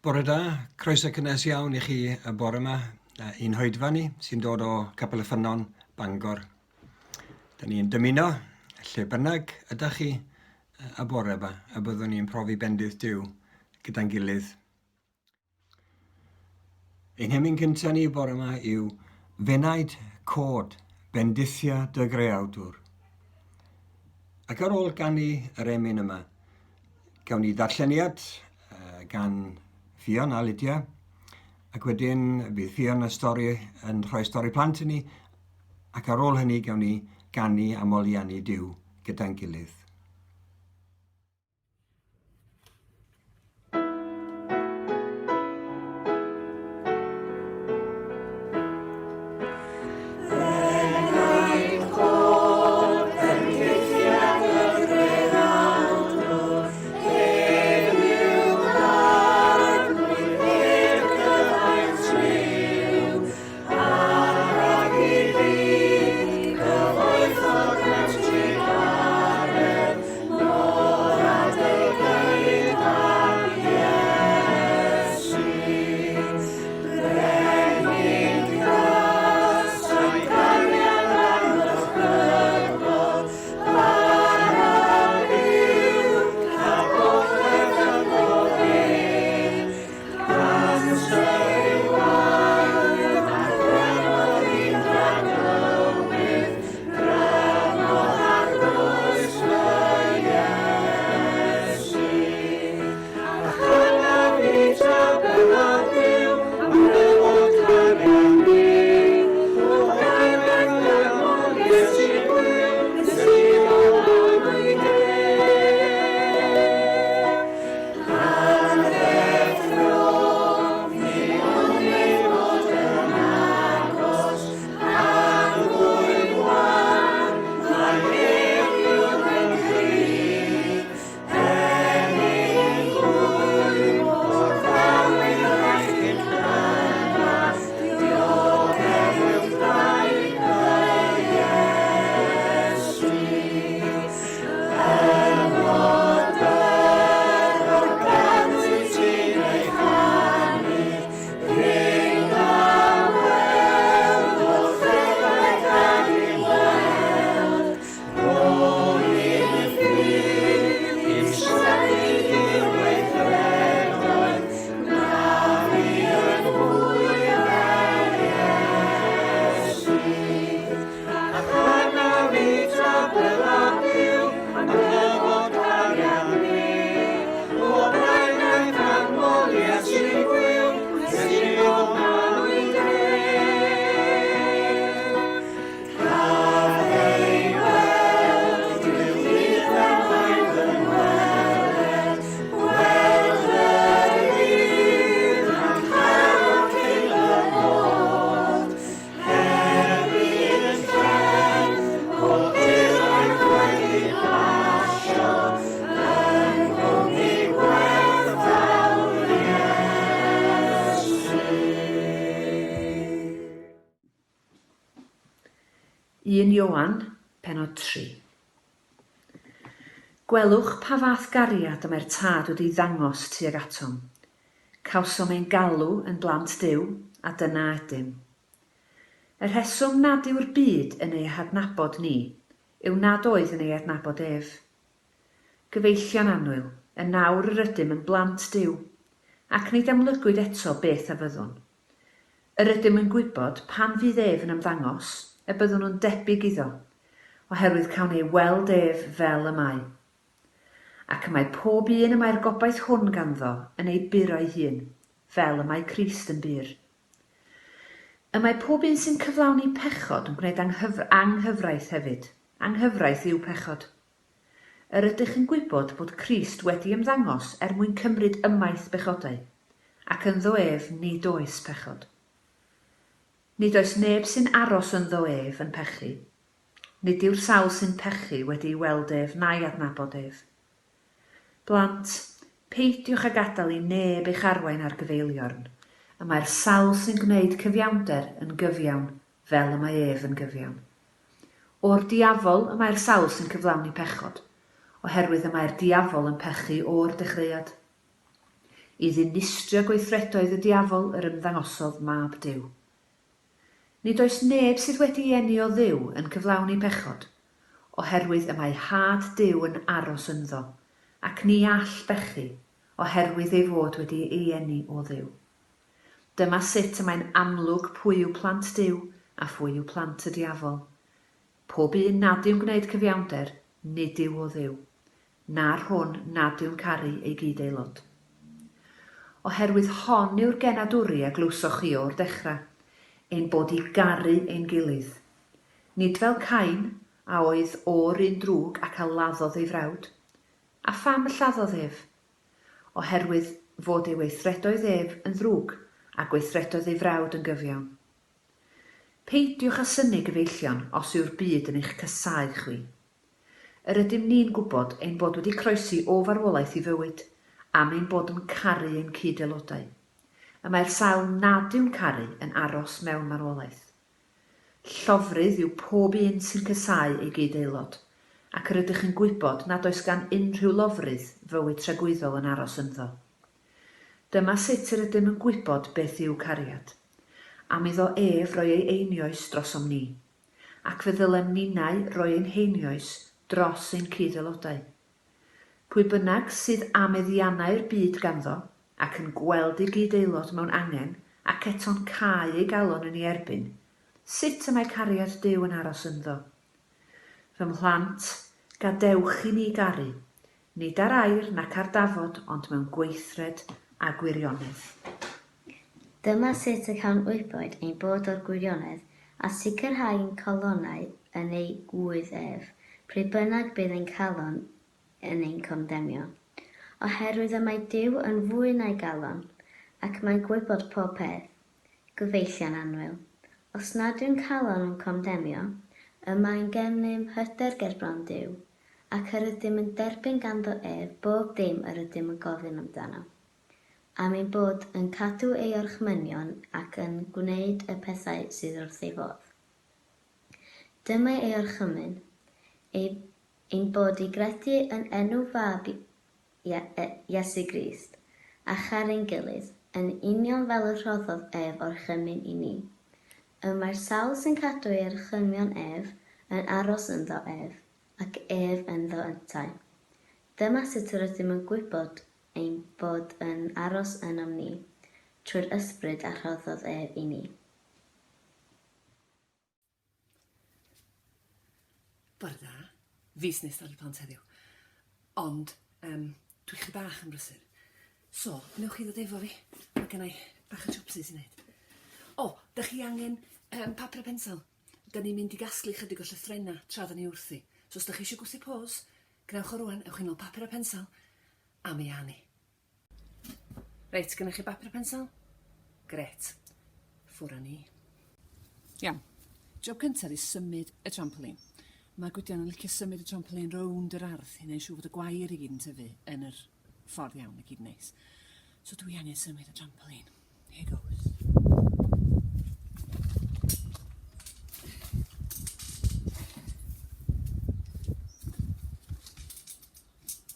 Bore da, croeso cynnes iawn i chi y bore yma i'n hoedfa ni sy'n dod o Capel y Ffynnon, Bangor. Da ni'n dymuno, lle bynnag ydych chi y bore yma, y byddwn ni'n profi bendith Duw gyda'n gilydd. Ein hemyn cyntaf ni y bore yma yw Fenaid Cod, bendithia dy greawdwr. Ac ar ôl ganu yr emyn yma, Gawn ni ddarlleniad gan Ffion a Lydia, ac wedyn bydd Ffion y stori yn rhoi stori plant i ni, ac ar ôl hynny gawn ni ganu a moliannu Duw gyda'n gilydd. Un Ioan, pennod 3. Gwelwch pa fath gariad y mae'r Tad wedi'i ddangos tuag atom. Cawsom ein galw yn blant Duw, a dyna ydym. Y rheswm nad yw'r byd yn ei hadnabod ni yw nad oedd yn ei adnabod ef. Gyfeillion annwyl, yn nawr yr ydym yn blant Duw, ac nid amlygwyd eto beth a fyddwn. Yr ydym yn gwybod, pan fydd ef yn ymddangos, y byddwn yn debyg iddo, oherwydd cawn ei weld ef fel y mae. Ac y mae pob un y mae'r gobaith hwn ganddo yn ei buro ei hun, fel y mae Crist yn bur. Y mae pob un sy'n cyflawni pechod yn gwneud anghyfraith hefyd, anghyfraith yw pechod. Yr ydych yn gwybod bod Crist wedi ymddangos er mwyn cymryd ymaith bechodau, ac ynddo ef nid oes pechod. Nid oes neb sy'n aros ynddo ef yn pechu. Nid yw'r sawl sy'n pechu wedi'i weld ef na'i adnabod ef. Blant, peidiwch â gadael i neb eich arwain ar gyfeiliorn. Y mae'r sawl sy'n gwneud cyfiawnder yn gyfiawn fel y mae ef yn gyfiawn. O'r diafol y mae'r sawl sy'n cyflawni pechod, oherwydd y mae'r diafol yn pechu o'r dechreuad. I ddinistrio gweithredoedd y diafol yr ymddangosodd Mab Duw. Nid oes neb sydd wedi ei eni o Dduw yn cyflawni pechod, oherwydd y mae had Duw yn aros ynddo, ac ni all bechu, oherwydd ei fod wedi ei eni o Dduw. Dyma sut y mae'n amlwg pwy yw plant Duw a phwy yw plant y diafol. Pob un nad yw'n gwneud cyfiawnder, nid yw o Dduw, na'r hwn nad yw'n caru ei gyd-aelod. Oherwydd hon yw'r genadwri a glywsoch chi o'r dechrau, ein bod i garu ein gilydd. Nid fel Cain, a oedd o'r un drwg ac a laddodd ei frawd. A pham y lladdodd ef? Oherwydd fod ei weithredoedd ef yn ddrwg, a gweithredoedd ei frawd yn gyfiawn. Peidiwch â synnu, gyfeillion, os yw'r byd yn eich casáu chwi. Yr ydym ni'n gwybod ein bod wedi croesi o farwolaeth i fywyd, am ein bod yn caru ein cyd-aelodau. Y mae'r sawl nad yw'n caru yn aros mewn marwolaeth. Llofrudd yw pob un sy'n casáu ei gyd-aelod, ac yr ydych yn gwybod nad oes gan unrhyw lofrudd fywyd tragwyddol yn aros ynddo. Dyma sut yr ydym yn gwybod beth yw cariad. Am iddo ef roi ei einioes drosom ni. Ac fe ddylem ninnau roi ein heinioes dros ein cyd-aelodau. Pwy bynnag sydd â meddiannau'r byd ganddo, ac yn gweld ei gyd-aelod mewn angen, ac eto'n cau ei galon yn ei erbyn, sut y mae cariad Duw yn aros ynddo? Fy mhlant, gadewch i ni garu, nid ar air nac ar dafod, ond mewn gweithred a gwirionedd. Dyma sut y cawn wybod ein bod o'r gwirionedd, a sicrhau ein calonnau yn ei gŵydd ef, pryd bynnag bydd ein calon yn ein condemio. Oherwydd y mae Duw yn fwy na'i galon, ac mae'n gwybod pob peth. Gyfeillion annwyl, os nad yw'n calon yn condemio, y mae'n gennym hyder gerbron Duw, ac yr ydym yn derbyn ganddo ef bob dim yr ydym yn gofyn amdano. Am ein bod yn cadw ei orchmynion ac yn gwneud y pethau sydd wrth ei fodd. Dyma ei orchymyn, ei, ein bod i gredu yn enw Fab Iesu Grist, a charu'n gilydd, yn union fel y rhoddodd ef orchymyn i ni. Y mae'r sawl sy'n cadw ei orchymyon ef, yn aros ynddo ef, ac ef ynddo yntau. Dyma sut yr ydym yn gwybod ein bod yn aros ynom ni, trwy'r Ysbryd a rhoddodd ef i ni. Bore da. Fi sy'n neud stori plant heddiw. Ond, um, dwi chi bach yn brysur. So, newch chi ddod efo fi. Mae gennau bach o jobsys i wneud. O, da chi angen um, papur a pensel? Da ni'n mynd i gasglu chydig o llythrennau tra da ni wrthi. So os da chi eisiau gwthio pause, gwnewch o rwan, ewch chi nôl papur a pensel, a mi a ni. Reit, gynnoch chi bapur a pensel? Grêt. Ffwr â ni. Iawn. Job cyntaf ydi symud y trampolin. Mae Gwydion yn licio symud y trampolin rownd yr ardd i neud siŵr fod y gwair i gyd yn tyfu yn yr ffordd iawn i gyd yn neis. So dwi angen symud y trampolin. Here goes.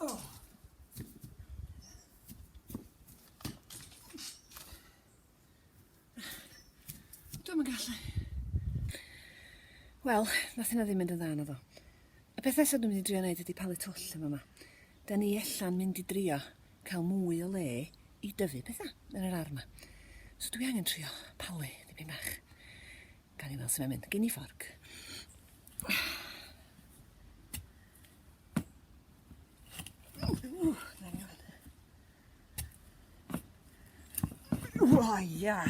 Oh. Dwi'm yn gallu. Wel, nath hynna ddim mynd yn dda naddo. Y peth nesaf dwi'n mynd i drio neud ydi palu twll yn fama. Da ni ella'n mynd i drio cael mwy o le i dyfu pethau yn yr ardd 'ma. So dwi angen trio palu dipyn bach. Gawn ni weld sut mae'n mynd. Gin i fforc. O, ia.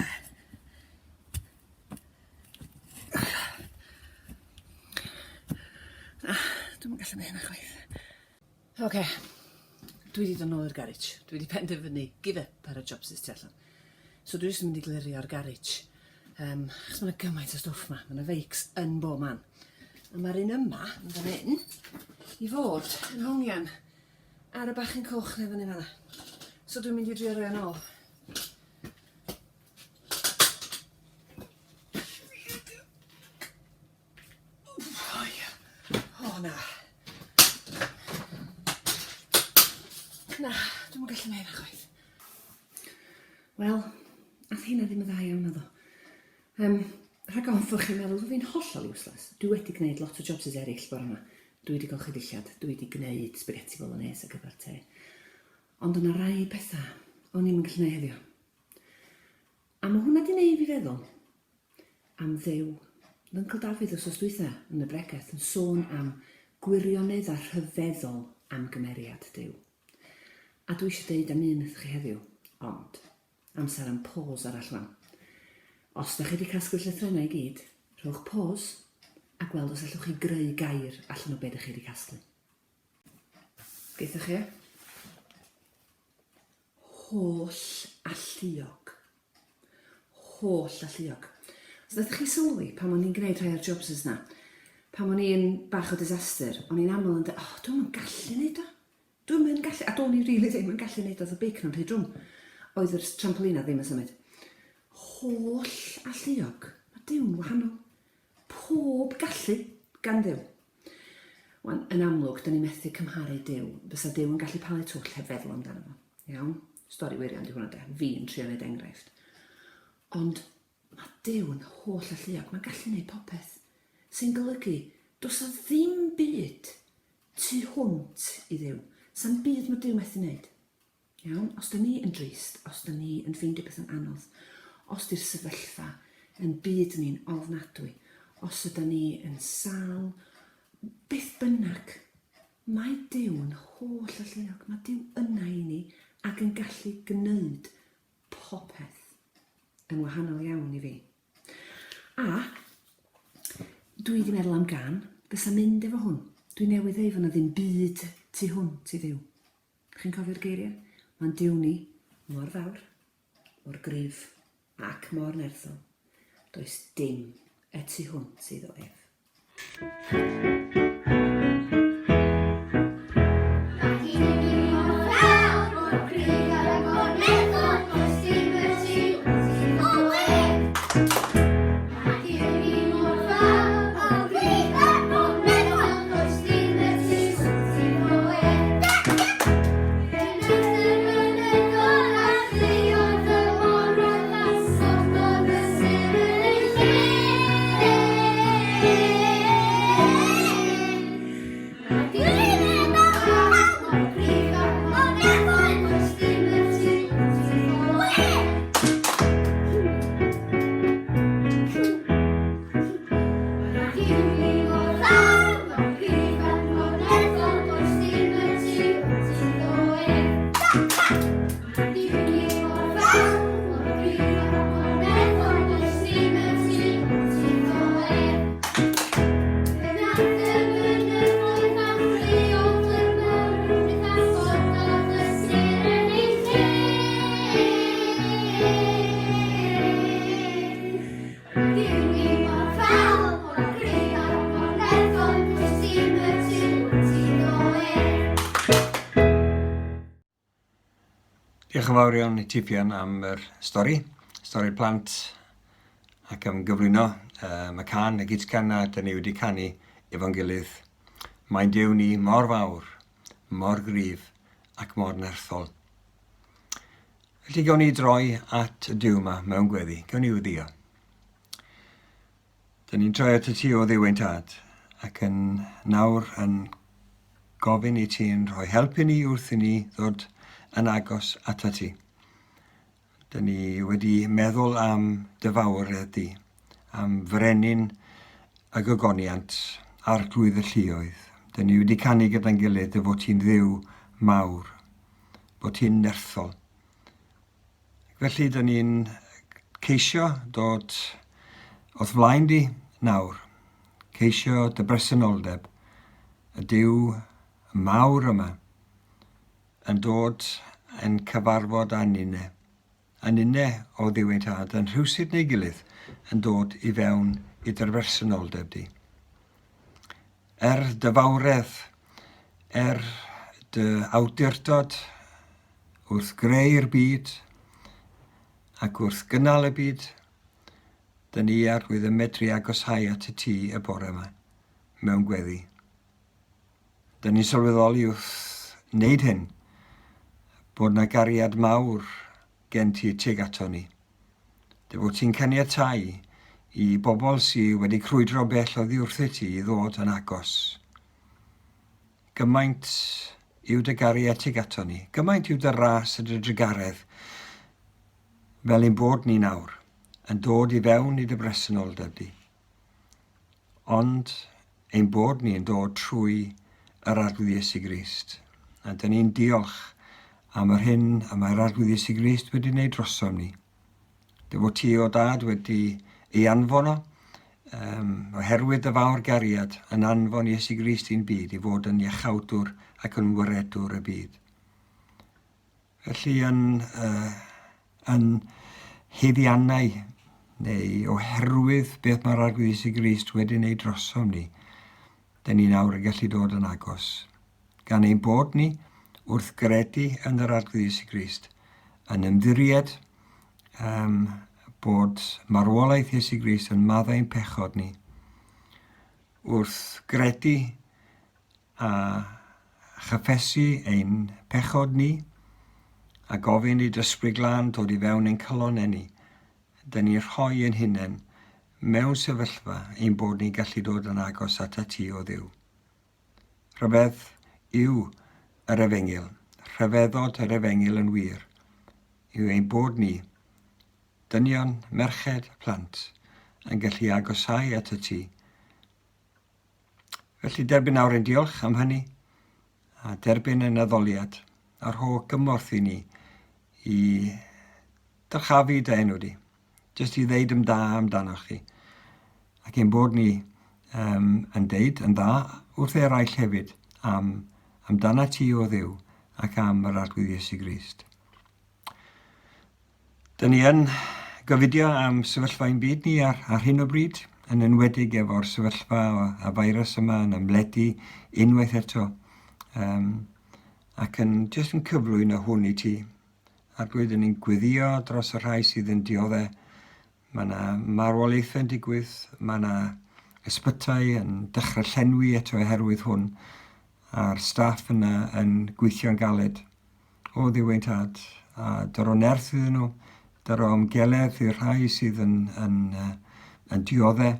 Na, dwi'm yn gallu neud hynna chwaith. Oce, dwi 'di dod nôl i'r garej. Dwi 'di penderfynu give up ar y jobsys tu allan. So dwi jyst yn mynd i glirio'r garej. Yym, achos ma' 'na gymaint o stwff 'ma. Ma' 'na feics yn bob man. A ma'r un yma, yn fan hyn, i fod yn hongian ar y bachyn coch 'na fyny fan'na. So dwi'n mynd i drio roi o nôl. O ia. O na. Na, dwi'm yn gallu neud 'na chwaith. Wel, ath heina ddim yn dda iawn naddo. Yym, rhag ofn fod chi'n meddwl fod fi'n hollol useless, dwi wedi gwneud lot o jobsys eraill bore 'ma. Dwi wedi golchi dillad, dwi wedi gwneud spaghetti bolognese ar gyfer te. Ond o'na rai pethau o'n i'm yn gallu gwneud heddiw. A mae hwnna 'di neud fi feddwl am Dduw. Oedd Yncl Dafydd wsos dwytha yn y bregeth yn sôn am gwirioneddau rhyfeddol am gymeriad Duw. A dwi eisiau deud am un wrth chi heddiw, ond amser am pause arall wan. Os da chi wedi casglu llythrennau i gyd, rhowch pause a gweld os allwch chi greu gair allan o be da chi wedi casglu. Geithoch chi e? Holl alluog. Holl alluog. Os ydych chi sylwi pan o'n i'n gwneud rhai o'r jobsys 'na, pan o'n i'n bach o disaster, o'n i'n aml yn dweud, oh, dwi'm yn gallu neud o. Dwi'm yn gallu, a do'n i rili ddim yn gallu neud o, oedd y beic 'na'n rhy drwm. Oedd yr trampolina ddim yn symud. Holl alluog. Mae Duw'n wahanol. Pob gallu gan Dduw. Wan, yn amlwg, da ni methu cymharu Duw. Fysa Duw yn gallu palu twll heb feddwl amdano fo. Iawn? Stori wirion di hwnna de. Fi'n trio neud enghraifft. Ond mae Duw yn holl alluog. Mae'n gallu neud popeth. Sy'n golygu, does 'na ddim byd tu hwnt i Dduw. Sa'm byd mae Duw methu neud. Iawn? Os 'da ni yn drist, os 'da ni yn ffeindio pethau'n anodd, os 'di'r sefyllfa yn byd ni'n ofnadwy, os yda ni yn sâl, beth bynnag, mae Duw yn holl alluog, mae Duw yna i ni ac yn gallu gwneud popeth yn wahanol iawn i fi. A dwi 'di meddwl am gân fysa mynd efo hwn. Dwi newydd ddeud fo' 'na ddim byd tu hwnt i Dduw. Chi'n cofio'r geiriau? Mae'n Duw ni mor fawr, mor gryf ac mor nerthol. Does dim y tu hwnt iddo ef. Diolch yn fawr iawn i ti Ffion am yr stori, stori'r plant ac am gyflwyno um, y can, y gitcan na dyn ni wedi canu efo'n gilydd. Mae'n Duw ni mor fawr, mor gryf ac mor nerthol. Felly gawn ni droi at y Duw yma mewn gweddi. Gawn ni wddio. Dyn ni'n troi at y ti o Dduw ein Tad ac yn nawr yn gofyn i ti'n rhoi help i ni wrth i ni ddod yn agos atat ti. Dyn ni wedi meddwl am dy fawredd di, am frenin y gogoniant, arglwydd y lluoedd. Dyn ni wedi canu gyda'n gilydd dy fod ti'n Dduw mawr, bod ti'n nerthol. Felly, dyn ni'n ceisio dod o'th flaen di nawr, ceisio dy bresenoldeb, y Duw mawr yma, yn dod yn cyfarfod â ninne, a ninne o Dduw ein Tad, yn rhywsut neu gilydd, yn dod i fewn i dy bresenoldeb di. Er dy fawredd, er dy awdurdod wrth greu'r byd ac wrth gynnal y byd, dyn ni arwydd yn medru agoshau at y ti y bore yma mewn gweddi. Dyn ni'n sylweddoli wrth wneud hyn bod na gariad mawr gen ti tuag ato ni. Dy fod ti'n caniatáu i bobl sydd wedi crwydro bell oddi wrthyt ti i ddod yn agos. Gymaint yw dy gariad tuag ato ni, gymaint yw dy ras a dy drugaredd, fel ein bod ni nawr yn dod i fewn i dy bresenoldeb di. Ond ein bod ni yn dod trwy yr Arglwydd Iesu Grist. A dyn ni'n diolch am yr hyn y mae'r Arglwydd Iesu Grist wedi wneud drosom ni. Dy fod ti o dad wedi ei anfon o, um, oherwydd dy fawr gariad yn anfon Iesu Grist i'n byd i fod yn iachawdwr ac yn waredwr y byd. Felly yn, uh, yn haeddiannau neu oherwydd beth mae'r Arglwydd Iesu Grist wedi wneud drosom ni, dyn ni nawr yn gallu dod yn agos. Gan ein bod ni, wrth gredu yn yr Arglwydd Iesu Grist, yn ymddiried um, bod marwolaeth Iesu Grist yn maddau'n pechod ni, wrth gredu a chyffesu ein pechod ni, a gofyn i Ysbryd Glân dod i fewn ein calonnau ni, dyn ni'n rhoi ein hunain mewn sefyllfa ein bod ni'n gallu dod yn agos at ti o Dduw. Rhyfedd yw yr efengyl, rhyfeddod yr efengyl yn wir, yw ein bod ni, dynion, merched, plant, yn gallu agosáu at y ti Felly derbyn nawr ein diolch am hynny, a derbyn ein addoliad, a rho gymorth i ni i dyrchafu dy enw di, jyst i ddeud yn dda amdano chdi. Ac ein bod ni um, yn deud yn dda wrth eraill hefyd am amdana ti o Dduw ac am yr Arglwydd Iesu Grist. Dyn ni yn gofidio am sefyllfa ein byd ni ar, ar hyn o bryd, yn enwedig efo'r sefyllfa a virus yma yn ymledu unwaith eto, um, ac yn jyst yn cyflwyno hwn i ti. Arglwydd, dyn ni'n gweddio dros y rhai sydd yn dioddau. Mae yna marwolaethau'n digwydd, mae yna ysbytai yn dechrau llenwi eto oherwydd hwn, a'r staff yna yn gweithio'n galed. O Dduw ein Tad, a dyro nerth iddyn nhw, dyro ymgeledd i'r rhai sydd yn, yn, yn diodde,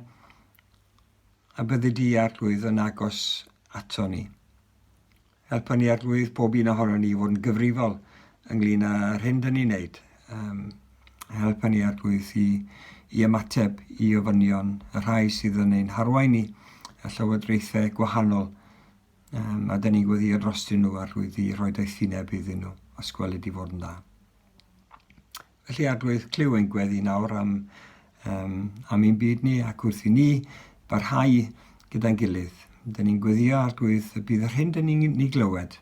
a byddi di, Arglwydd, yn agos ato ni. Helpa ni, Arglwydd, pob un ohono ni i fod yn gyfrifol ynglyn â'r hyn dyn ni'n neud. Um, helpa ni, Arglwydd, i, i ymateb i ofynion y rhai sydd yn ein harwain ni, y llywodraethau gwahanol. Um, a dyn ni'n gweddio drostyn nhw, Arglwydd, i roi doethineb iddyn nhw, os gwelid i fod yn dda. Felly, Arglwydd, clyw ein gweddi nawr am, um, am ein byd ni ac wrth i ni barhau gyda'n gilydd. Dyn ni'n gweddio, Arglwydd, y bydd yr hyn dyn ni'n ni glywed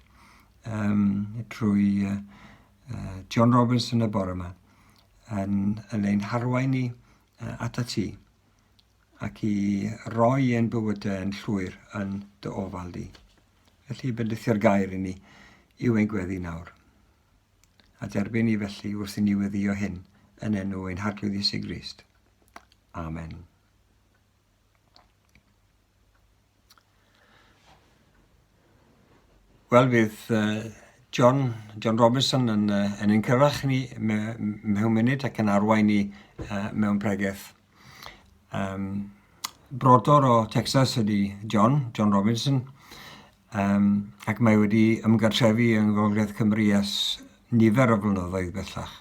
um, trwy uh, John Roberts yn y bore yma yn, yn ein harwain ni uh, at ti ac i roi ein bywydau yn llwyr yn dy ofal di. Felly, bendithio'r gair i ni yw ein gweddi nawr. A derbyn ni felly wrth i ni weddio hyn yn enw ein Harglwydd Iesu Grist. Amen. Wel, fydd uh, John, John Robinson yn, uh, yn ein cyrach ni me, mewn munud ac yn arwain ni uh, mewn pregeth. Um, brodor o Texas ydy John, John Robinson, um, ac mae wedi ymgartrefu yng Ngogledd Cymru ers nifer o flynyddoedd bellach.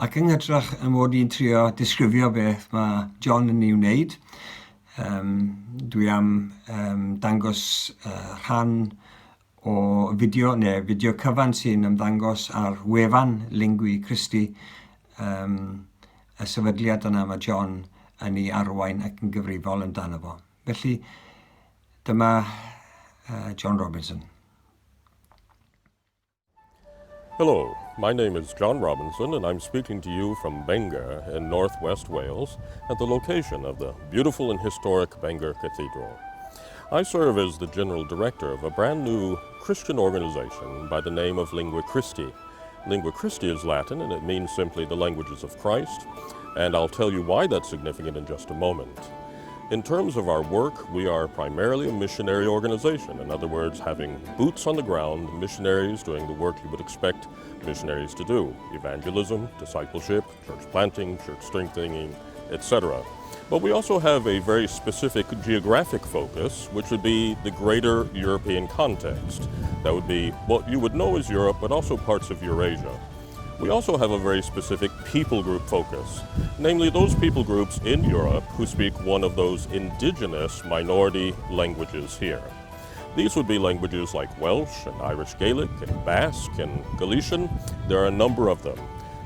Ac yng nghytrach y mod i'n trio disgrifio beth mae John yn ei wneud, um, dwi am um, dangos uh, rhan o fideo, neu fideo cyfan sy'n ymddangos ar wefan Lingui Christi, um, y sefydliad yna mae John yn ei arwain ac yn gyfrifol amdano fo. Felly, dyma uh, John Robinson. Hello, my name is John Robinson and I'm speaking to you from Bangor in northwest Wales at the location of the beautiful and historic Bangor Cathedral. I serve as the general director of a brand new Christian organization by the name of Lingua Christi. Lingua Christi is Latin and it means simply the languages of Christ, and I'll tell you why that's significant in just a moment. In terms of our work, we are primarily a missionary organization. In other words, having boots on the ground, missionaries doing the work you would expect missionaries to do evangelism, discipleship, church planting, church strengthening, etc. But we also have a very specific geographic focus, which would be the greater European context. That would be what you would know as Europe, but also parts of Eurasia. We also have a very specific people group focus, namely those people groups in Europe who speak one of those indigenous minority languages here. These would be languages like Welsh and Irish Gaelic and Basque and Galician. There are a number of them.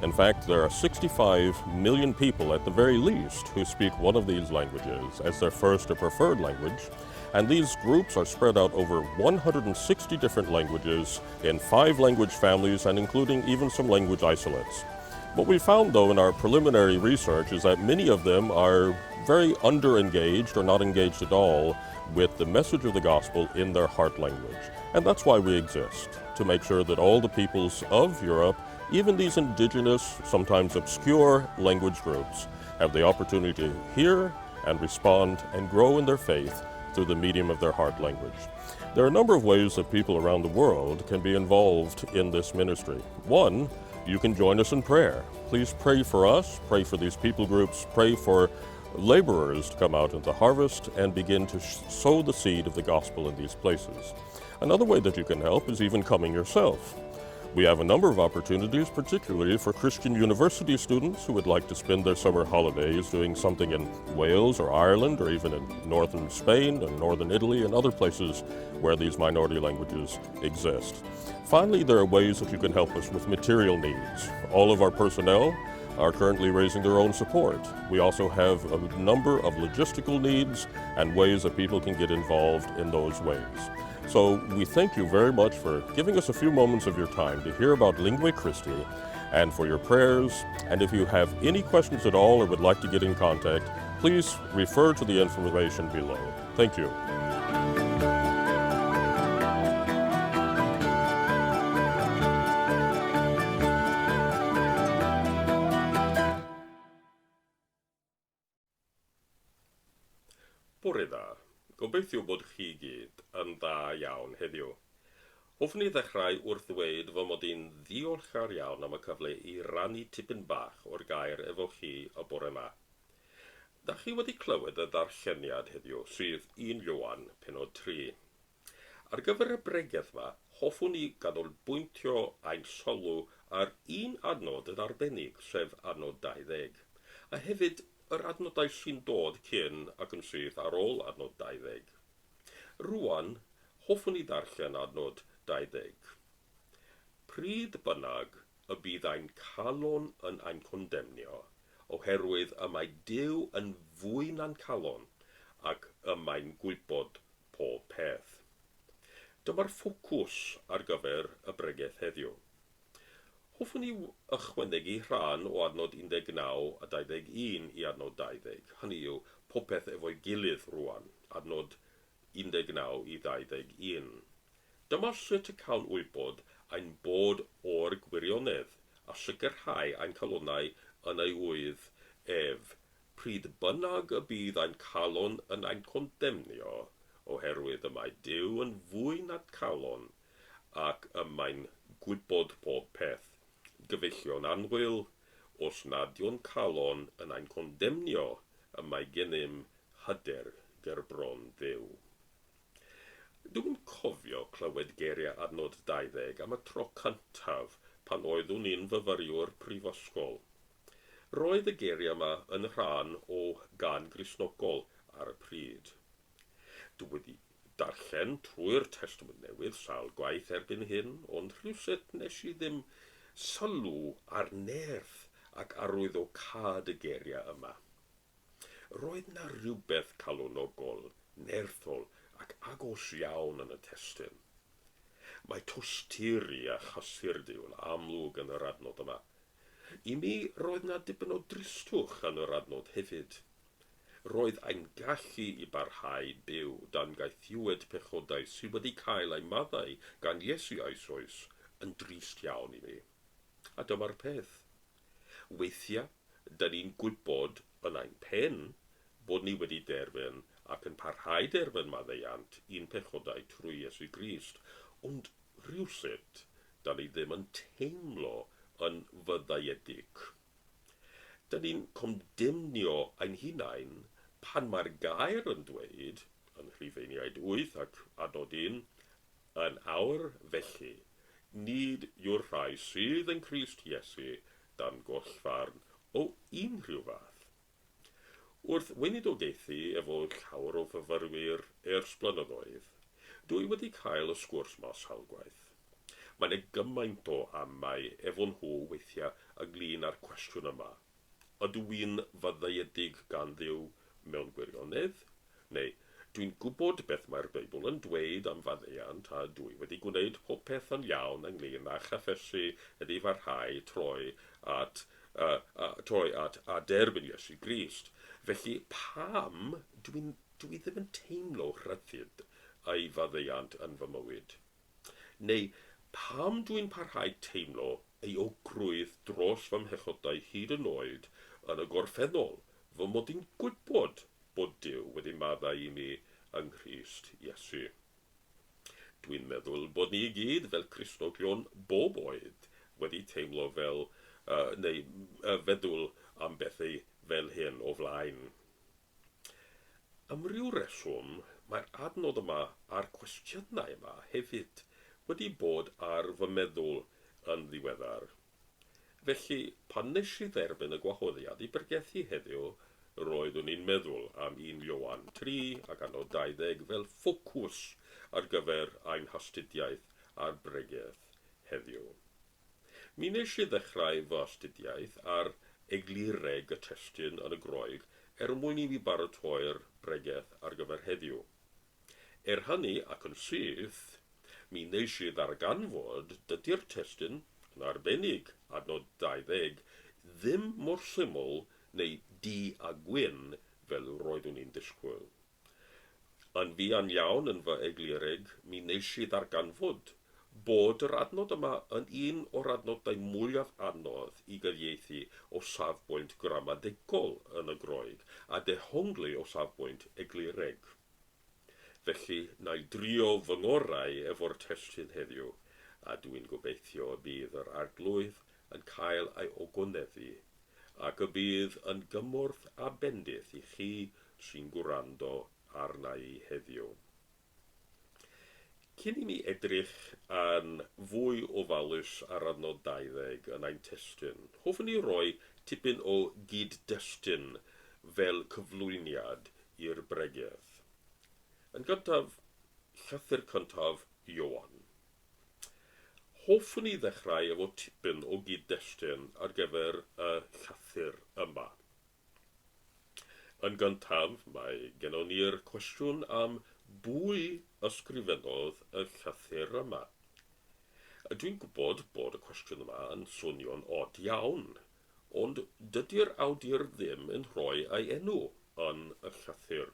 In fact, there are 65 million people at the very least who speak one of these languages as their first or preferred language, and these groups are spread out over 160 different languages in five language families and including even some language isolates. What we found, though, in our preliminary research is that many of them are very under-engaged or not engaged at all with the message of the gospel in their heart language. And that's why we exist, to make sure that all the peoples of Europe, even these indigenous, sometimes obscure language groups, have the opportunity to hear and respond and grow in their faith through the medium of their heart language. There are a number of ways that people around the world can be involved in this ministry. One, you can join us in prayer. Please pray for us, pray for these people groups, pray for laborers to come out into the harvest and begin to sow the seed of the gospel in these places. Another way that you can help is even coming yourself. We have a number of opportunities, particularly for Christian university students who would like to spend their summer holidays doing something in Wales or Ireland or even in northern Spain and northern Italy and other places where these minority languages exist. Finally, there are ways that you can help us with material needs. All of our personnel are currently raising their own support. We also have a number of logistical needs and ways that people can get involved in those ways. So we thank you very much for giving us a few moments of your time to hear about Linguae Christi and for your prayers. And if you have any questions at all or would like to get in contact, please refer to the information below. Thank you. Bore da. Gobeithio bod chi gyd yn dda iawn heddiw. Hoffwn i ddechrau wrth ddweud fy mod i'n ddiolchgar iawn am y cyfle i rannu tipyn bach o'r gair efo chi y bore 'ma. Da chi wedi clywed y ddarlleniad heddiw, sydd 1 Ioan, pennod 3. Ar gyfer y bregeth 'ma, hoffwn i ganolbwyntio ein sylw ar un adnod yn arbennig, sef adnod 20, a hefyd yr adnodau sy'n dod cyn ac yn syth ar ôl adnod 20. Rŵan, hoffwn i ddarllen adnod 20. Pryd bynnag y bydd ein calon yn ein condemnio, oherwydd y mae Duw yn fwy na'n calon, ac y mae'n gwybod pob peth. Dyma'r ffocws ar gyfer y bregeth heddiw. Hoffwn i ychwanegu rhan o adnod 19 a 21 i adnod 20, hynny yw, popeth efo'i gilydd rwan, adnod 19 i 21. Dyma sut y cawn wybod ein bod o'r gwirionedd, a sicrhau ein calonnau yn ei ŵydd ef, Pryd bynnag y bydd ein calon yn ein condemnio, oherwydd y mae Duw yn fwy na'n calon, ac y mae'n gwybod pob peth, gyfeillion annwyl, os nad yw'n calon yn ein condemnio, y mae gennym hyder ger bron Dduw. Dw i'n cofio clywed geiriau adnod 20 am y tro cyntaf pan oeddwn i'n fyfyriwr prifysgol. Roedd y geiriau yma yn rhan o gân Gristnogol ar y pryd. Dw wedi darllen trwy'r Testament Newydd sawl gwaith erbyn hyn, ond rhywsut nes i ddim sylw ar nerth ac arwyddocâd y geiriau yma. Roedd 'na rywbeth calonogol, nerthol ac agos iawn yn y testun. Mae tosturi a chysur Duw yn amlwg yn yr adnod yma. I mi, roedd 'na dipyn o dristwch yn yr adnod hefyd. Roedd ein gallu i barhau byw dan gaethiwed pechodau sydd wedi cael eu maddau gan Iesu eisoes yn drist iawn i mi. A dyma'r peth. Weithiau, 'dyn ni'n gwybod yn ein pen bod ni wedi derbyn ac yn parhau derbyn maddeuant i'n pechodau trwy Iesu Grist, ond rhywsut, da ni ddim yn teimlo yn faddeuedig. Da ni'n condemnio ein hunain pan mae'r gair yn dweud, yn Rhufeiniaid 8 ac adnod 1, Yn awr felly, nid yw'r rhai sydd yn Nghrist Iesu dan gollfarn o unrhyw fath. Wrth weinidogaethu efo llawer o fyfyrwyr ers blynyddoedd, dw i wedi cael y sgwrs 'ma sawl gwaith. Mae 'na gymaint o amau efo nhw weithiau ynglŷn â'r cwestiwn yma, Ydw i'n faddeuedig gan Dduw mewn gwirionedd? Neu, Dwi'n gwybod beth mae'r Beibl yn dweud am faddeuant a dw i wedi gwneud popeth yn iawn ynglŷn â chyffesu, edifarhau, troi at, troi at a derbyn Iesu Grist. Felly pam dwi'n, dw i ddim yn teimlo rhyddid ei faddeuant yn fy mywyd? Neu, pam dwi'n parhau teimlo euogrwydd dros fy mhechodau hyd yn oed yn y gorffennol, fy mod i'n gwybod bod Duw wedi maddau i mi yng Nghrist Iesu? Dwi'n meddwl bod ni i gyd, fel Cristnogion bob oed, wedi teimlo fel, neu feddwl am bethau fel hyn o flaen. Am ryw reswm, mae'r adnodd yma a'r cwestiynau yma hefyd wedi bod ar fy meddwl yn ddiweddar. Felly, pan nes i dderbyn y gwahoddiad i bregethu heddiw, roeddwn i'n meddwl am 1 Ioan 3 ac adnod 20 fel ffocws ar gyfer ein hastudiaeth a'r bregeth heddiw. Mi wnes i ddechrau fy astudiaeth ar eglureg y testun yn y Groeg er mwyn i mi baratoi'r bregeth ar gyfer heddiw. Er hynny, ac yn syth, mi wnes i ddarganfod dydi'r testun, yn arbennig adnod 20, ddim mor syml neu du a gwyn fel roeddwn i'n disgwyl. Yn fuan iawn yn fy eglureg, mi wnes i ddarganfod bod yr adnod yma yn un o'r adnodau mwyaf anodd i gyfieithu o safbwynt gramadegol yn y Groeg a dehongli o safbwynt eglureg. Felly, na i drio fy ngorau efo'r testun heddiw, a dw i'n gobeithio y bydd yr Arglwydd yn cael ei ogoneddu, ac y bydd yn gymorth a bendith i chi sy'n gwrando arna i heddiw. Cyn i mi edrych yn fwy ofalus ar adnod 20 yn ein testun, hoffwn i roi tipyn o gyd-destun fel cyflwyniad i'r bregeth. Yn gyntaf, llythyr cyntaf Ioan. Hoffwn i ddechrau efo tipyn o gyd-destun ar gyfer y llythyr yma. Yn gyntaf, mae gennon ni'r cwestiwn am bwy ysgrifennodd y llythyr yma. Dwi'n gwybod bod y cwestiwn yma yn swnio'n od iawn, ond dydi'r awdur ddim yn rhoi ei enw yn y llythyr.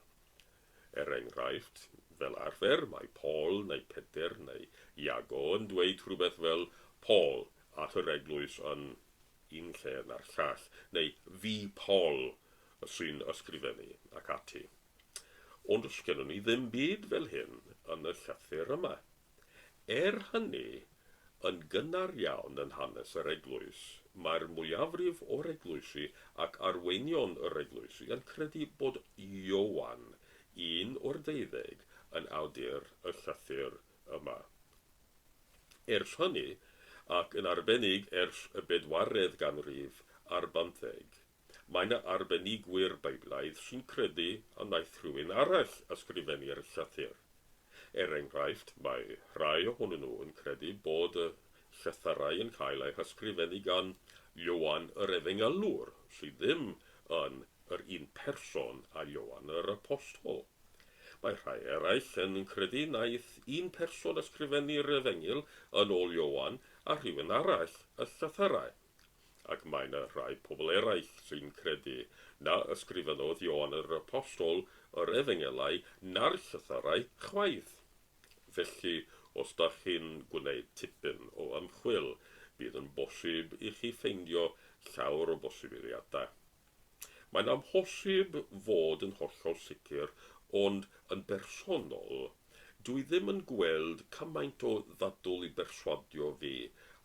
Er enghraifft, fel arfer mae Paul neu Pedr neu Iago yn dweud rhywbeth fel Paul at yr eglwys yn un lle na'r llall, neu fi Paul sy'n ysgrifennu, ac ati. Ond sgennwn ni ddim byd fel hyn yn y llythyr yma. Er hynny, yn gynnar iawn yn hanes yr eglwys, mae'r mwyafrif o'r eglwysi ac arweinion yr eglwysi yn credu bod Ioan, un o'r deuddeg, yn awdur y llythyr yma. Ers hynny, ac yn arbennig ers y bedwaredd ganrif ar bymtheg, mae 'na arbenigwyr Beiblaidd sy'n credu y wnaeth rhywun arall ysgrifennu'r llythyr. Er enghraifft, mae rhai ohonyn nhw yn credu bod y llythyrau yn cael eu hysgrifennu gan Ioan yr Efengylwr, sydd ddim yn yr un person â Ioan yr Apostol. Mae rhai eraill yn credu wnaeth un person ysgrifennu'r Efengyl yn ôl Ioan a rhywun arall y llythyrau. Ac mae 'na rhai pobl eraill sy'n credu na ysgrifennodd Ioan yr Apostol yr Efengylau na'r llythyrau chwaith. Felly, os dach chi'n gwneud tipyn o ymchwil, bydd yn bosib i chi ffeindio llawer o bosibiliadau. Mae'n amhosib fod yn hollol sicr, ond yn bersonol, dw i ddim yn gweld cymaint o ddadl i berswadio fi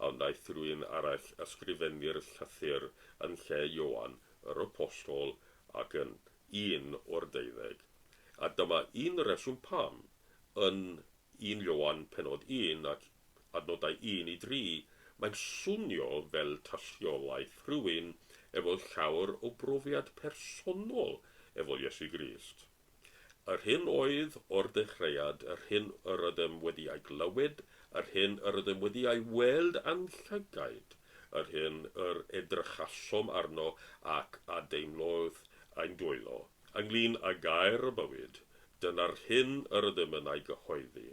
a wnaeth rhywun arall ysgrifennu'r llythyr yn lle Ioan yr Apostol ac yn un o'r deuddeg. A dyma un reswm pam, yn 1 Ioan pennod 1 ac adnodau 1 i 3, mae'n swnio fel tystiolaeth rhywun efo llawer o brofiad personol efo Iesu Grist. Yr hyn oedd o'r dechreuad, yr hyn yr ydym wedi ei glywed, yr hyn yr ydym wedi ei weld â'n llygaid, yr hyn yr edrychasom arno ac a deimlodd ein dwylo, ynglŷn â gair y bywyd, dyna'r hyn yr ydym yn ei gyhoeddi.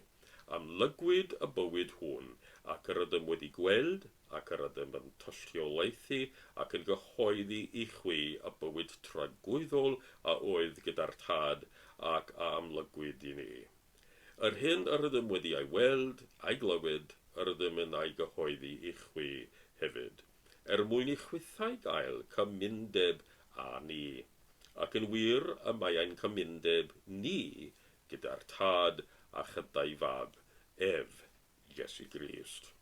Amlygwyd y bywyd hwn, ac yr ydym wedi gweld, ac yr ydym yn tystiolaethu ac yn gyhoeddi i chwi y bywyd tragwyddol a oedd gyda'r Tad ac a amlygwyd i ni. Yr hyn yr ydym wedi ei weld, a'i glywed, yr ydym yn ei gyhoeddi i chwi hefyd, er mwyn i chwithau gael cymundeb â ni. Ac yn wir y mae ein cymundeb ni gyda'r Tad a chyda'i Fab ef, Iesu Grist.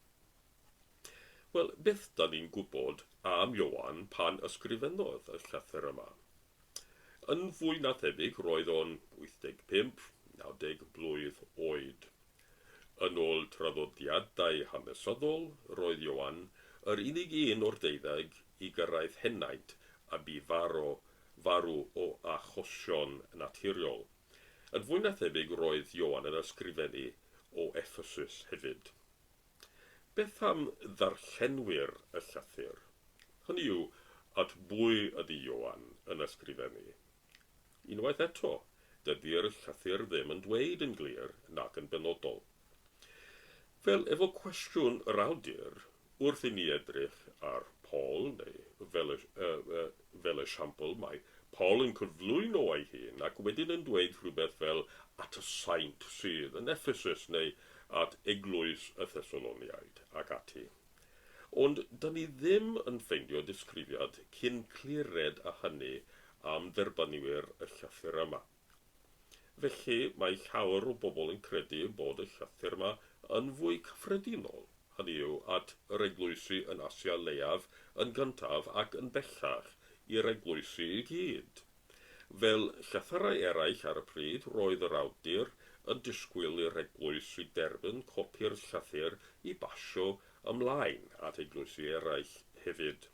Wel, beth da ni'n gwybod am Ioan pan ysgrifennodd y llythyr yma? Yn fwy na thebyg roedd o'n 85, 90 blwydd oed. Yn ôl traddodiadau hanesyddol, roedd Ioan yr unig un o'r deuddeg i gyrraedd henaint a bu farw, farw o achosion naturiol. Yn fwy na thebyg roedd Ioan yn ysgrifennu o Ephesus hefyd. Beth am ddarllenwyr y llythyr? Hynny yw, at bwy ydy Ioan yn ysgrifennu? Unwaith eto, dydy'r llythyr ddim yn dweud yn glir nac yn benodol. Fel efo cwestiwn yr awdur, wrth i ni edrych ar Paul, neu fel y, uh, fel esiampl, mae Paul yn cyflwyno ei hun ac wedyn yn dweud rhywbeth fel at y saint sydd yn Ephesus neu at eglwys y Thessaloniaid ac ati. Ond dyn ni ddim yn ffeindio disgrifiad cyn clired â hynny am dderbynwyr y llythyr yma. Felly, mae llawer o bobl yn credu bod y llythyr yma yn fwy cyffredinol, hynny yw, at yr eglwysi yn Asia Leiaf yn gyntaf ac yn bellach i'r eglwysi i gyd. Fel llythyrau eraill ar y pryd, roedd yr awdur yn disgwyl i'r eglwysi derbyn copi'r llythyr i basio ymlaen at eglwysi eraill hefyd.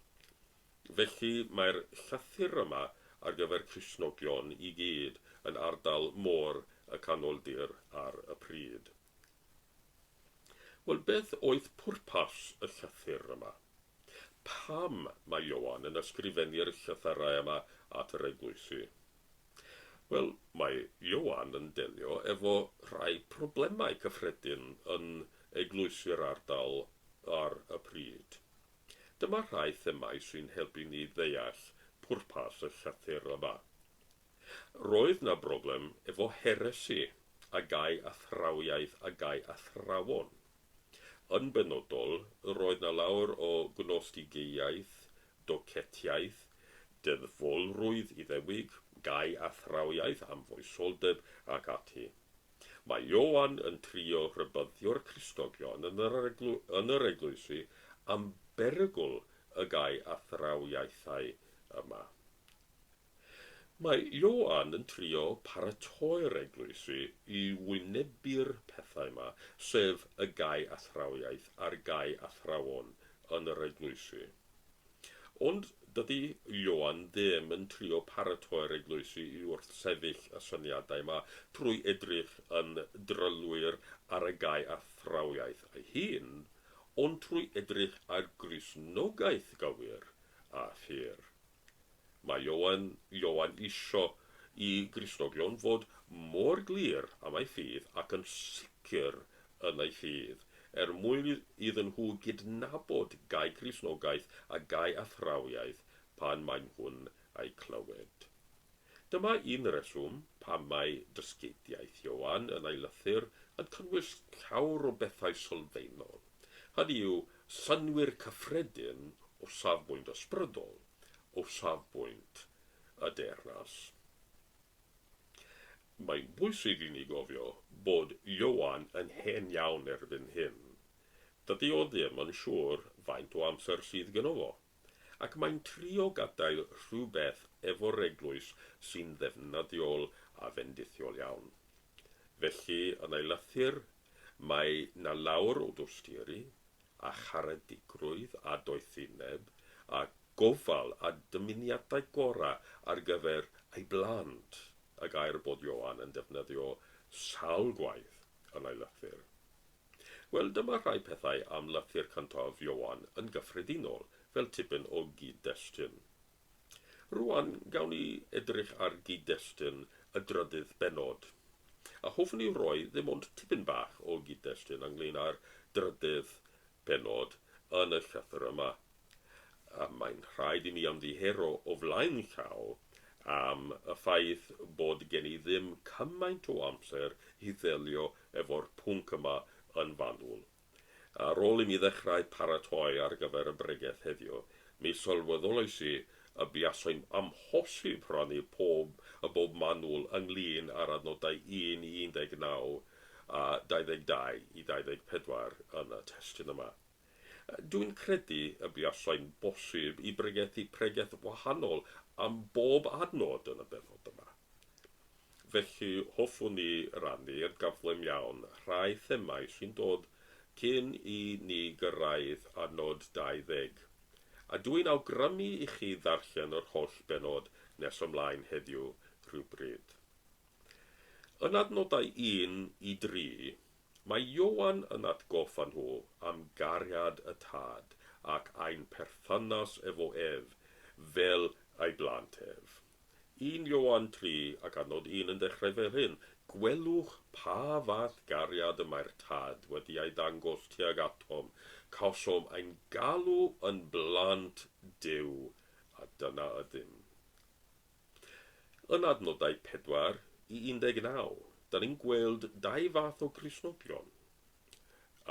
Felly, mae'r llythyr yma ar gyfer Cristnogion i gyd yn ardal Môr y Canoldir ar y pryd. Wel, beth oedd pwrpas y llythyr yma? Pam mae Ioan yn ysgrifennu'r llythyrau yma at yr eglwysi? Wel, mae Ioan yn delio efo rhai problemau cyffredin yn eglwysi'r ardal ar y pryd. Dyma rhai themâu sy'n helpu ni ddeall pwrpas y llythyr yma. Roedd 'na broblem efo heresi a gau athrawiaeth a gau athrawon. Yn benodol, roedd 'na lawer o gnostigiaeth, docetiaeth, deddfolrwydd Iddewig, gau athrawiaeth am foesoldeb ac ati. Mae Ioan yn trio rhybuddio'r Cristnogion yn yr yn yr eglwysi am berygl y gau athrawiaethau yma. Mae Ioan yn trio paratoi'r eglwysi i wynebu'r pethau yma, sef y gau athrawiaeth a'r gau athrawon yn yr eglwysi. Ond dydy Ioan ddim yn trio paratoi'r eglwysi i wrthsefyll y syniadau 'ma trwy edrych yn drylwyr ar y gau athrawiaeth ei hun, ond trwy edrych ar Gristnogaeth gywir a phur. Mae Ioan Ioan isio i Gristnogion fod mor glir am eu ffydd ac yn sicr yn eu ffydd, er mwyn iddyn nhw gydnabod gau Cristnogaeth a gau athrawiaeth pan maen nhw'n eu clywed. Dyma un reswm pam mae dysgeidiaeth Ioan yn ei lythyr yn cynnwys llawer o bethau sylfaenol, hynny yw, synnwyr cyffredin o safbwynt ysbrydol, o safbwynt y deyrnas. Mae'n bwysig i ni gofio bod Ioan yn hen iawn erbyn hyn. Dydy o ddim yn siŵr faint o amser sydd gynno fo, ac mae'n trio gadael rhywbeth efo'r eglwys sy'n ddefnyddiol a fendithiol iawn. Felly, yn ei lythyr, mae 'na lawer o dosturi, a charedigrwydd a doethineb, a gofal a dymuniadau gorau ar gyfer ei blant, y gair bod Ioan yn defnyddio sawl gwaith yn ei lythyr. Wel, dyma rhai pethau am lythyr cyntaf Ioan yn gyffredinol, fel tipyn o gyd-destun. Rŵan, gawn ni edrych ar gyd-destun y drydydd bennod. A hoffwn i roi ddim ond tipyn bach o gyd-destun ynglŷn â'r drydydd pennod yn y llythyr yma. A mae'n rhaid i mi ymddiheuro o flaen llaw am y ffaith bod gen i ddim cymaint o amser i ddelio efo'r pwnc yma yn fanwl. Ar ôl i mi ddechrau paratoi ar gyfer y bregeth heddiw, mi sylweddolais i y buasai'n amhosib rhannu pob y bob manwl ynglŷn â'r adnodau 1 i 19 a 22 i 24 yn y testun yma. Dw i'n credu y buasai'n bosib i bregethu pregeth wahanol am bob adnod yn y bennod yma. Felly, hoffwn i rannu'r gyflym iawn rhai themâu sy'n dod cyn i ni gyrraedd adnod 20. A dw i'n awgrymu i chi ddarllen yr holl bennod nes ymlaen heddiw rhywbryd. Yn adnodau 1 i 3, mae Ioan yn atgoffa nhw am gariad y Tad ac ein perthynas efo ef fel ei blant ef. 1 Ioan 3 ac adnod 1 yn dechrau fel hyn, Gwelwch pa fath gariad y mae'r Tad wedi ei ddangos tuag atom, cawsom ein galw yn blant Duw, a dyna ydym. Yn adnodau 4 i 19, da ni'n gweld dau fath o Gristnogion.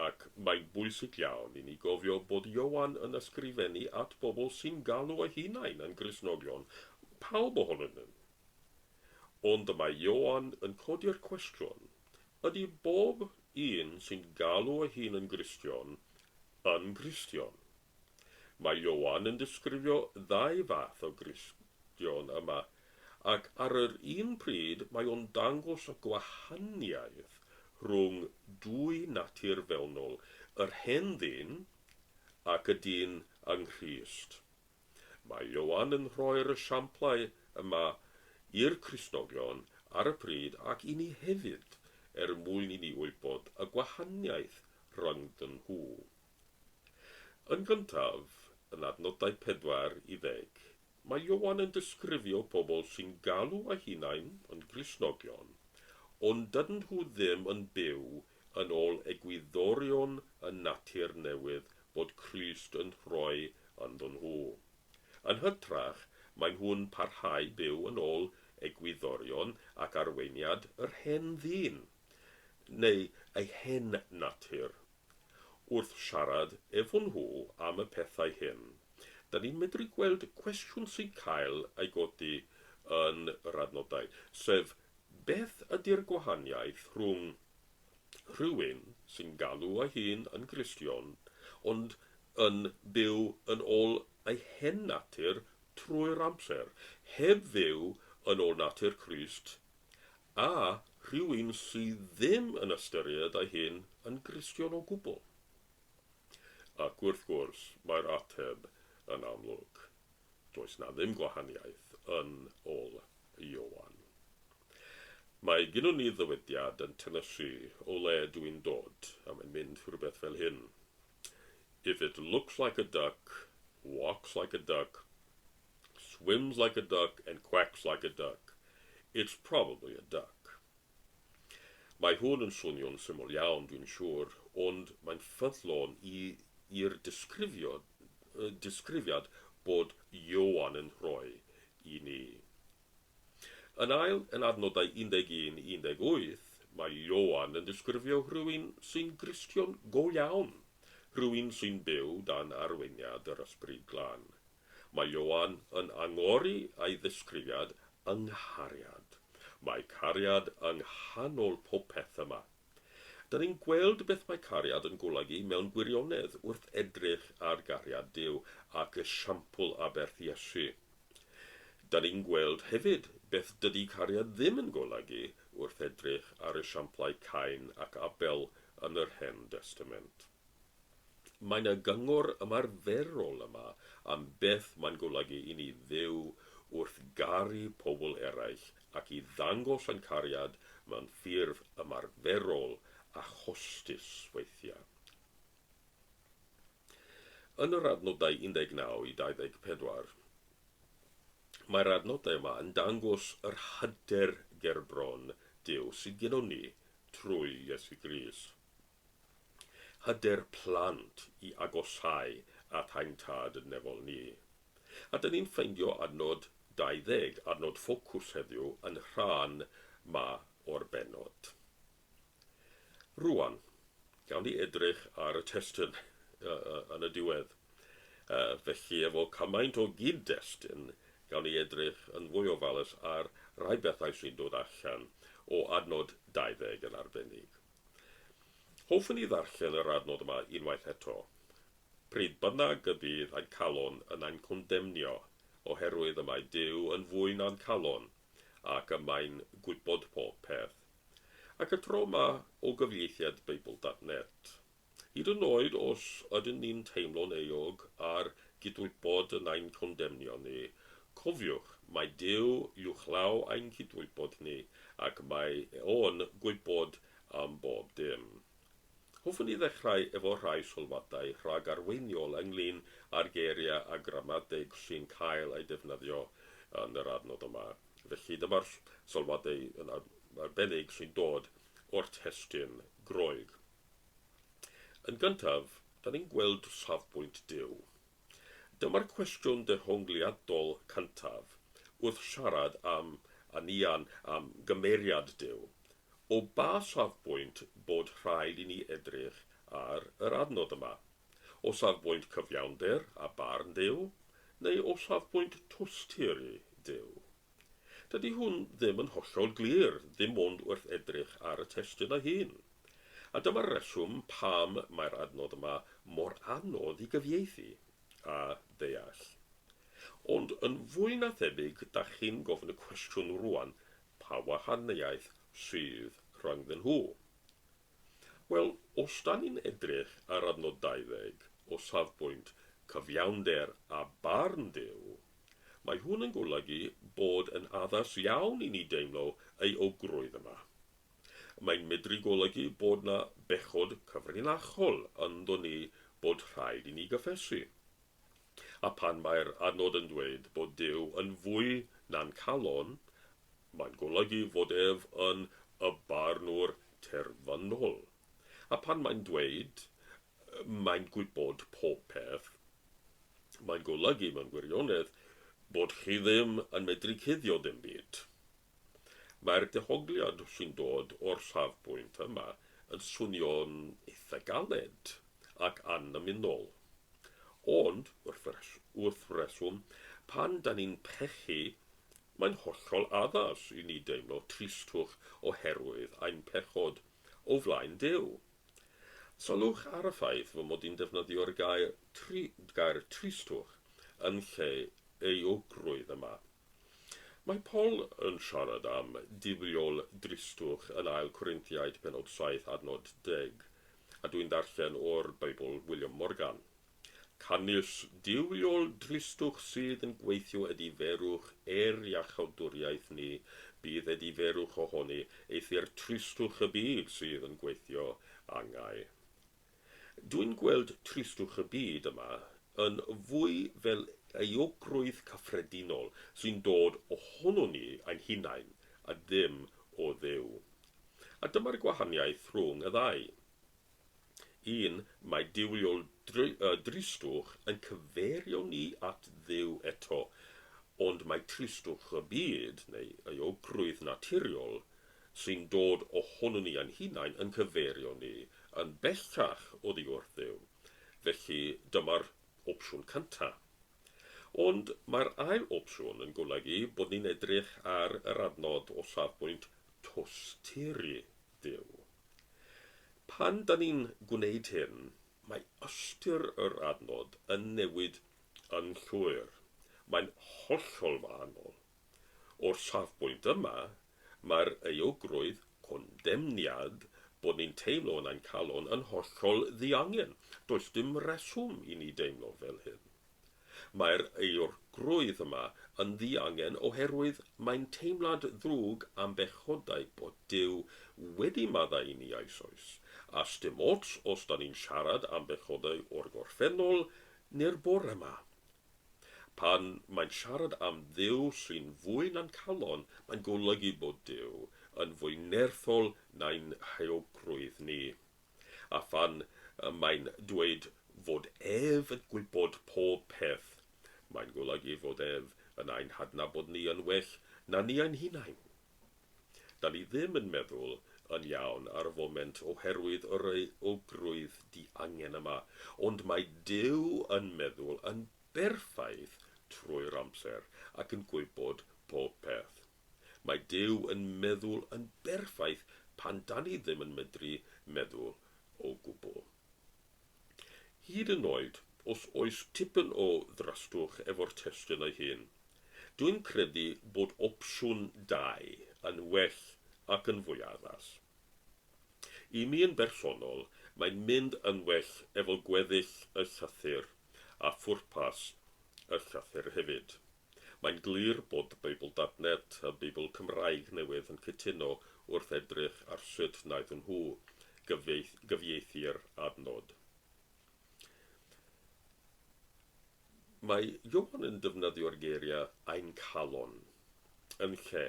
Ac mae'n bwysig iawn i ni gofio bod Ioan yn ysgrifennu at bobl sy'n galw eu hunain yn Gristnogion, pawb ohonyn nhw. Ond y mae Ioan yn codi'r cwestiwn, ydy bob un sy'n galw ei hun yn Gristion yn Gristion? Mae Ioan yn disgrifio ddau fath o Gristion yma, Ac ar yr un pryd mae o'n dangos y gwahaniaeth rhwng dwy natur fewnol, yr hen ddyn ac y dyn yng Nghrist. Mae Ioan yn rhoi'r esiamplau yma i'r Cristnogion ar y pryd ac i ni hefyd er mwyn i ni wybod y gwahaniaeth rhyngddyn nhw. Yn gyntaf, yn adnodau 4 i ddeg, Mae Ioan yn disgrifio pobl sy'n galw eu hunain yn Gristnogion, ond dydyn nhw ddim yn byw yn ôl egwyddorion y natur newydd bod Crist yn rhoi ynddyn nhw. Yn hytrach, maen nhw'n parhau byw yn ôl egwyddorion ac arweiniad yr hen ddyn, neu ei hen natur. Wrth siarad efo nhw am y pethau hyn, da ni'n medru gweld cwestiwn sy'n cael ei godi yn yr adnodau, sef beth ydy'r gwahaniaeth rhwng rhywun sy'n galw ei hun yn Gristion ond yn byw yn ôl ei hen natur trwy'r amser, heb fyw yn ôl natur Crist, a rhywun sydd ddim yn ystyried ei hun yn Gristion o gwbl? Ac wrth gwrs, mae'r ateb yn amlwg. Does 'na ddim gwahaniaeth yn ôl Ioan. Mae gynnon ni ddywediad yn Tennessee o le dw i'n dod, a mae'n mynd rhywbeth fel hyn, If it looks like a duck, walks like a duck, swims like a duck and quacks like a duck, it's probably a duck. Mae hwn yn swnio'n syml iawn, dwi'n siŵr, ond mae'n ffyddlon i i'r disgrifio, disgrifiad bod Ioan yn rhoi i ni. Yn ail, yn adnodau 11 i 18, mae Ioan yn disgrifio rhywun sy'n Gristion go iawn, rhywun sy'n byw dan arweiniad yr Ysbryd Glân. Mae Ioan yn angori ei ddisgrifiad yng nghariad. Mae cariad yng nghanol popeth yma. Da ni'n gweld beth mae cariad yn golygu mewn gwirionedd wrth edrych ar gariad Duw ac esiampl aberth Iesu. Da ni'n gweld hefyd beth dydy cariad ddim yn golygu wrth edrych ar esiamplau Cain ac Abel yn yr Hen Destament. Mae 'na gyngor ymarferol yma am beth mae'n golygu i ni fyw wrth garu pobl eraill ac i ddangos ein cariad mewn ffurf ymarferol a chostus weithiau. Yn yr adnodau 19 i 24, mae'r adnodau yma yn dangos yr hyder gerbron Duw sydd gennon ni trwy Iesu Grist. Hyder plant i agosáu at ein Tad Nefol ni. A dyn ni'n ffeindio adnod 20, adnod ffocws heddiw, yn rhan 'ma o'r bennod. Rŵan, gawn ni edrych ar y testun yn y diwedd. Felly, efo cymaint o gyd-destun, gawn ni edrych yn fwy ofalus ar rai bethau sy'n dod allan o adnod 20 yn arbennig. Hoffwn i ddarllen yr adnod yma unwaith eto. Pryd bynnag y bydd ein calon yn ein condemnio, oherwydd y mae Duw yn fwy na'n calon, ac y mae'n gwybod pob peth. Ac y tro yma o gyfieithiad Beibl dot net. Hyd yn oed os ydyn ni'n teimlo'n euog a'r gydwybod yn ein condemnio ni, cofiwch, mae Duw uwchlaw ein cydwybod ni ac mae o'n gwybod am bob dim. Hoffwn i ddechrau efo rhai sylwadau rhagarweiniol ynglŷn â'r geiriau a gramadeg sy'n cael eu defnyddio yn yr adnod yma. Felly dyma'r sylwadau yn arbennig sy'n dod o'r testun Groeg. Yn gyntaf, da ni'n gweld safbwynt Duw. Dyma'r cwestiwn dehongliadol cyntaf wrth siarad am anian am gymeriad Duw. O ba safbwynt bod rhaid i ni edrych ar yr adnod yma? O safbwynt cyfiawnder a barn Duw, neu o safbwynt tosturi Duw? Dydy hwn ddim yn hollol glir, ddim ond wrth edrych ar y testun ei hun. A dyma'r rheswm pam mae'r adnodd yma mor anodd i gyfieithu a deall. Ond yn fwy na thebyg, da chi'n gofyn y cwestiwn rŵan, pa wahaniaeth sydd rhyngddyn nhw? Wel, os da ni'n edrych ar adnod 20 o safbwynt cyfiawnder a barn Duw, mae hwn yn golygu bod yn addas iawn i ni deimlo euogrwydd yma. Mae'n medru golygu bod 'na bechod cyfrinachol ynddo ni bod rhaid i ni gyffesu. A phan mae'r adnod yn dweud bod Duw yn fwy na'n calon, Mae'n golygu fod ef yn y barnwr terfynol. A phan mae'n dweud, mae'n gwybod pob peth, mae'n golygu mewn gwirionedd bod chi ddim yn medru cuddio dim byd. Mae'r dehongliad sy'n dod o'r safbwynt yma yn swnio'n eitha galed ac annymunol. Ond, wrth reswm, pan 'da ni'n pechu, Mae'n hollol addas i ni deimlo tristwch oherwydd ein pechod o flaen Duw. Sylwch ar y ffaith fy mod i'n defnyddio'r gair tri, gair tristwch yn lle euogrwydd yma. Mae Paul yn siarad am duwiol dristwch yn Ail Corinthiaid pennod 7 adnod 10, a dwi'n darllen o'r Beibl William Morgan. Canys duwiol dristwch sydd yn gweithio ediferwch er iachawdwriaeth ni, bydd ediferwch ohoni, eithr tristwch y byd sydd yn gweithio angau. Dw i'n gweld tristwch y byd yma yn fwy fel euogrwydd cyffredinol sy'n dod ohonon ni ein hunain a ddim o Dduw. A dyma'r gwahaniaeth rhwng y ddau. Un, mae duwiol dristwch yn cyfeirio ni at Dduw eto, ond mae tristwch y byd, neu euogrwydd naturiol, sy'n dod ohonon ni ein hunain yn cyfeirio ni yn bellach oddi wrth Dduw. Felly, dyma'r opsiwn cyntaf. Ond mae'r ail opsiwn yn golygu bod ni'n edrych ar yr adnod o safbwynt tosturi Duw. Pan da ni'n gwneud hyn, mae ystyr yr adnod yn newid yn llwyr. Mae'n hollol wahanol. O'r safbwynt yma, mae'r euogrwydd, condemniad, bod ni'n teimlo yn ein calon yn hollol ddiangen. Does dim reswm i ni deimlo fel hyn. Mae'r euogrwydd yma yn ddiangen oherwydd mae'n teimlad ddrwg am bechodau bod Duw wedi maddau i ni eisoes, a sdim ots os 'da ni'n siarad am bechodau o'r gorffennol neu'r bore 'ma. Pan mae'n siarad am Dduw sy'n fwy na'n calon, mae'n golygu bod Duw yn fwy nerthol na'n heuogrwydd ni. A phan mae'n dweud fod ef yn gwybod pob peth, mae'n golygu fod ef yn ein hadnabod ni yn well na ni ein hunain. Da ni ddim yn meddwl yn iawn ar y foment oherwydd yr euogrwydd diangen yma, ond mae Duw yn meddwl yn berffaith trwy'r amser ac yn gwybod pob peth. Mae Duw yn meddwl yn berffaith pan 'dan ni ddim yn medru meddwl o gwbl. Hyd yn oed os oes tipyn o ddrystwch efo'r testun ei hun, dwi'n credu bod opsiwn dau yn well ac yn fwy addas. I mi yn bersonol, mae'n mynd yn well efo gweddill y llythyr a phwrpas y llythyr hefyd. Mae'n glir bod Beibl dot net, y Beibl Cymraeg newydd, yn cytuno wrth edrych ar sut wnaethon nhw gyfieithu'r adnod. Mae Ioan yn defnyddio'r geiriau ein calon yn lle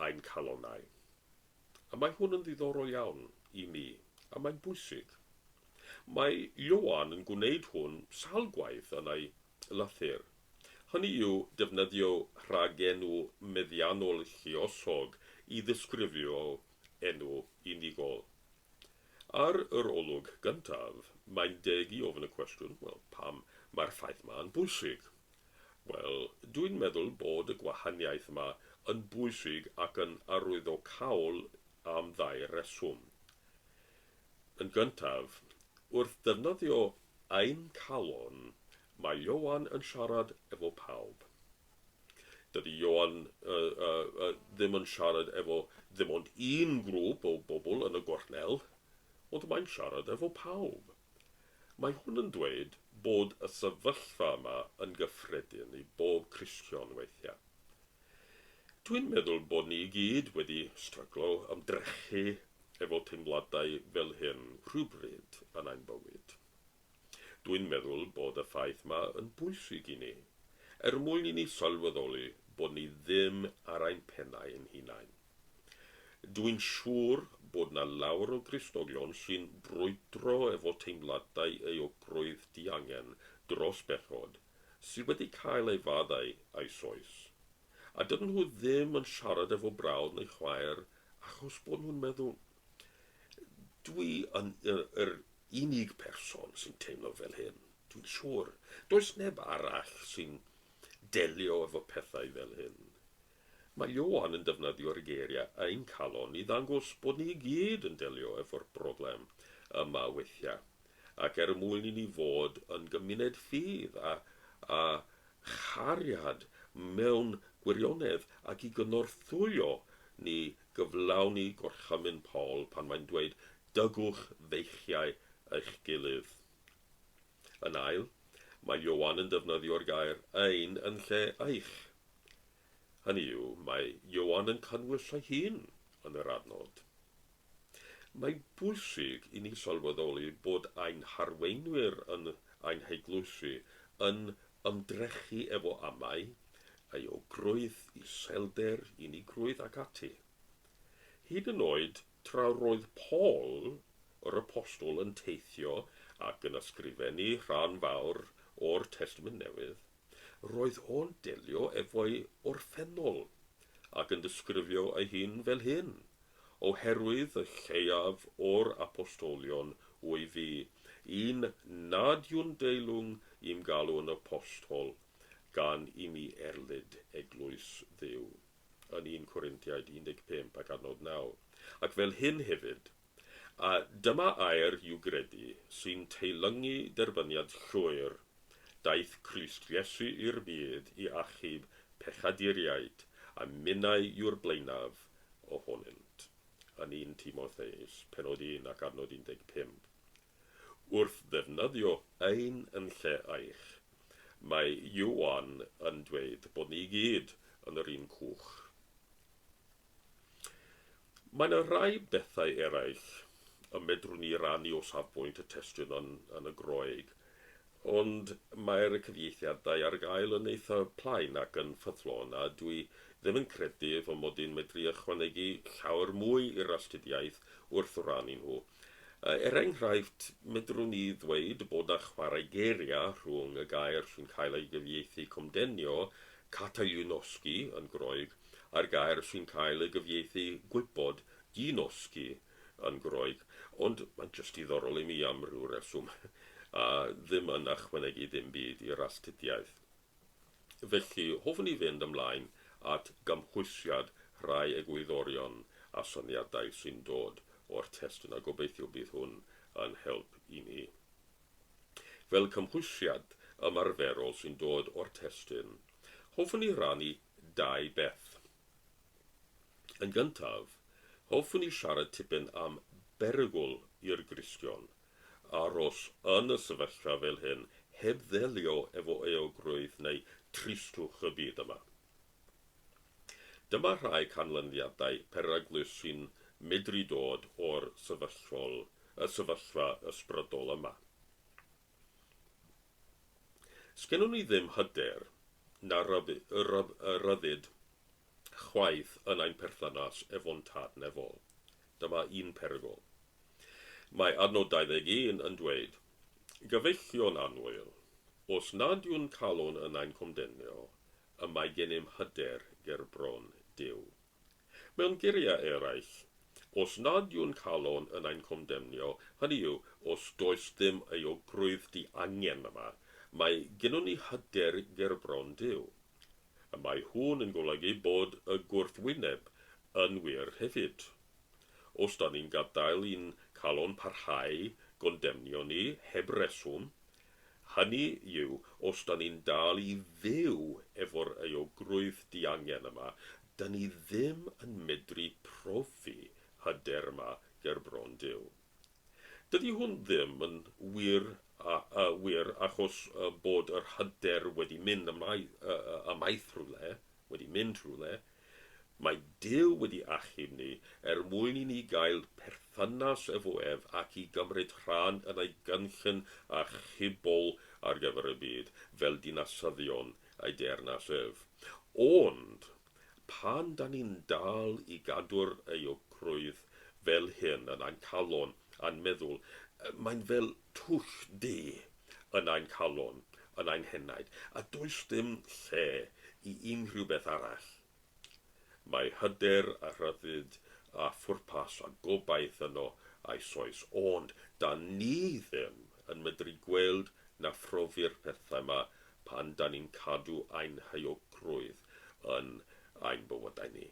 ein calonnau. A mae hwn yn ddiddorol iawn i mi, a mae'n bwysig. Mae Ioan yn gwneud hwn sawl gwaith yn ei lythyr. Hynny yw defnyddio rhagenw meddiannol lluosog i ddisgrifio enw unigol. Ar yr olwg gyntaf, mae'n deg i ofyn y cwestiwn, wel, pam mae'r ffaith 'ma yn bwysig? Wel, dwi'n meddwl bod y gwahaniaeth yma yn bwysig ac yn arwyddocaol am ddau reswm. Yn gyntaf, wrth ddefnyddio ein calon, mae Ioan yn siarad efo pawb. Dydy Ioan ddim yn siarad efo ddim ond un grŵp o bobl yn y gornel, ond mae'n siarad efo pawb. Mae hwn yn dweud bod y sefyllfa yma yn gyffredin i bob Cristion weithiau. Dwi'n meddwl bod ni i gyd wedi stryglo, ymdrechu efo teimladau fel hyn rhywbryd yn ein bywyd. Dwi'n meddwl bod y ffaith 'ma yn bwysig i ni, er mwyn i ni sylweddoli bod ni ddim ar ein pennau ein hunain. Dwi'n siŵr bod 'na lawer o Gristnogion sy'n brwydro efo teimladau euogrwydd diangen dros bechod sydd wedi cael ei faddau eisoes, a dydyn nhw ddim yn siarad efo brawd neu chwaer achos bod nhw'n meddwl, Dwi yn yr unig person sy'n teimlo fel hyn, dwi'n siŵr. Does neb arall sy'n delio efo pethau fel hyn. Mae Ioan yn defnyddio'r geiriau ein calon i ddangos bod ni i gyd yn delio efo'r broblem yma weithiau, ac er mwyn i ni fod yn gymuned ffydd a a chariad mewn gwirionedd ac i gynorthwyo ni gyflawni gorchymyn Paul pan mae'n dweud dygwch feichiau eich gilydd. Yn ail, mae Ioan yn defnyddio'r gair ein yn lle eich. Hynny yw, mae Ioan yn cynnwys ei hun yn yr adnod. Mae'n bwysig i ni sylweddoli bod ein harweinwyr yn ein heglwysi yn ymdrechu efo amau, euogrwydd, iselder, unigrwydd ac ati. Hyd yn oed tra roedd Paul yr Apostol yn teithio ac yn ysgrifennu rhan fawr o'r Testament Newydd, Roedd o'n delio efo'i orffennol ac yn disgrifio ei hun fel hyn, Oherwydd y lleiaf o'r apostolion Wyf fi, un nad yw'n deilwng i'm galw yn apostol, gan i mi erlid eglwys Dduw. Yn 1 Corinthiaid 15 ac adnod 9. Ac fel hyn hefyd, a dyma air i'w gredu sy'n teilyngu derbyniad llwyr, daeth Crist Iesu i'r byd i achub pechaduriaid, a minnau yw'r blaenaf ohonynt. Yn 1 Timotheus, pennod 1 ac adnod 15. Wrth ddefnyddio ein yn lle eich, mae Ioan yn dweud bod ni i gyd yn yr un cwch. Mae yna rai bethau eraill y medrwn ni rannu o safbwynt y testun yn, yn y Groeg, ond mae'r cyfieithiadau ar gael yn eitha plaen ac yn ffyddlon, a dwi ddim yn credu fy mod i'n medru ychwanegu llawer mwy i'r astudiaeth wrth rannu nhw. Er enghraifft, medrwn ni ddweud bod 'na chwarae geiriau rhwng y gair sy'n cael ei gyfieithu condemnio, kataiunoski yn Groeg, a'r gair sy'n cael ei gyfieithu gwybod, ginoski yn Groeg, ond mae'n jyst diddorol i mi am ryw reswm, a ddim yn ychwanegu ddim byd i'r astudiaeth. Felly, hoffwn i fynd ymlaen at gymhwysiad rhai egwyddorion a syniadau sy'n dod o'r testun a gobeithio bydd hwn yn help i ni. Fel cymhwysiad ymarferol sy'n dod o'r testun, hoffwn i rannu dau beth. Yn gyntaf, hoffwn i siarad tipyn am berygl i'r Gristion aros yn y sefyllfa fel hyn heb ddelio efo euogrwydd neu tristwch y byd yma. Dyma rhai canlyniadau peryglus sy'n medru dod o'r sefyllfol, y sefyllfa ysbrydol yma. Sgennon ni ddim hyder na ryddid chwaith yn ein perthynas efo'n Tad Nefol. Dyma un perygl. Mae adnod 21 yn dweud, Gyfeillion annwyl, os nad yw'n calon yn ein condemnio, y mae gennym hyder ger bron Duw. Mewn geiriau eraill, os nad yw'n calon yn ein condemnio, hynny yw, os does ddim euogrwydd diangen yma, mae gennym ni hyder ger bron Duw. Y mae hwn yn golygu bod y gwrthwyneb yn wir hefyd. Os 'da ni'n gadael i'n calon parhau gondemnio ni heb reswm, hynny yw, os 'da ni'n dal i fyw efo'r euogrwydd diangen yma, 'da ni ddim yn medru profi hyder yma ger bron Duw. Dydy hwn ddim yn wir a wir achos bod yr hyder wedi mynd ymaith rhywle, wedi mynd rhywle. Mae Duw wedi achub ni er mwyn i ni gael perthynas efo ef ac i gymryd rhan yn ei gynllun achubol ar gyfer y byd fel dinasyddion ei deyrnas ef. Ond, Pan 'da ni'n dal i gadw'r euogrwydd fel hyn yn ein calon a'n meddwl, mae'n fel twll du yn ein calon, yn ein henaid, a does dim lle i unrhyw beth arall. Mae hyder a rhyddid a phwrpas a gobaith yno eisoes, ond 'da ni ddim yn medru gweld na phrofi'r pethau 'ma pan 'da ni'n cadw ein heuogrwydd yn ein bywydau ni.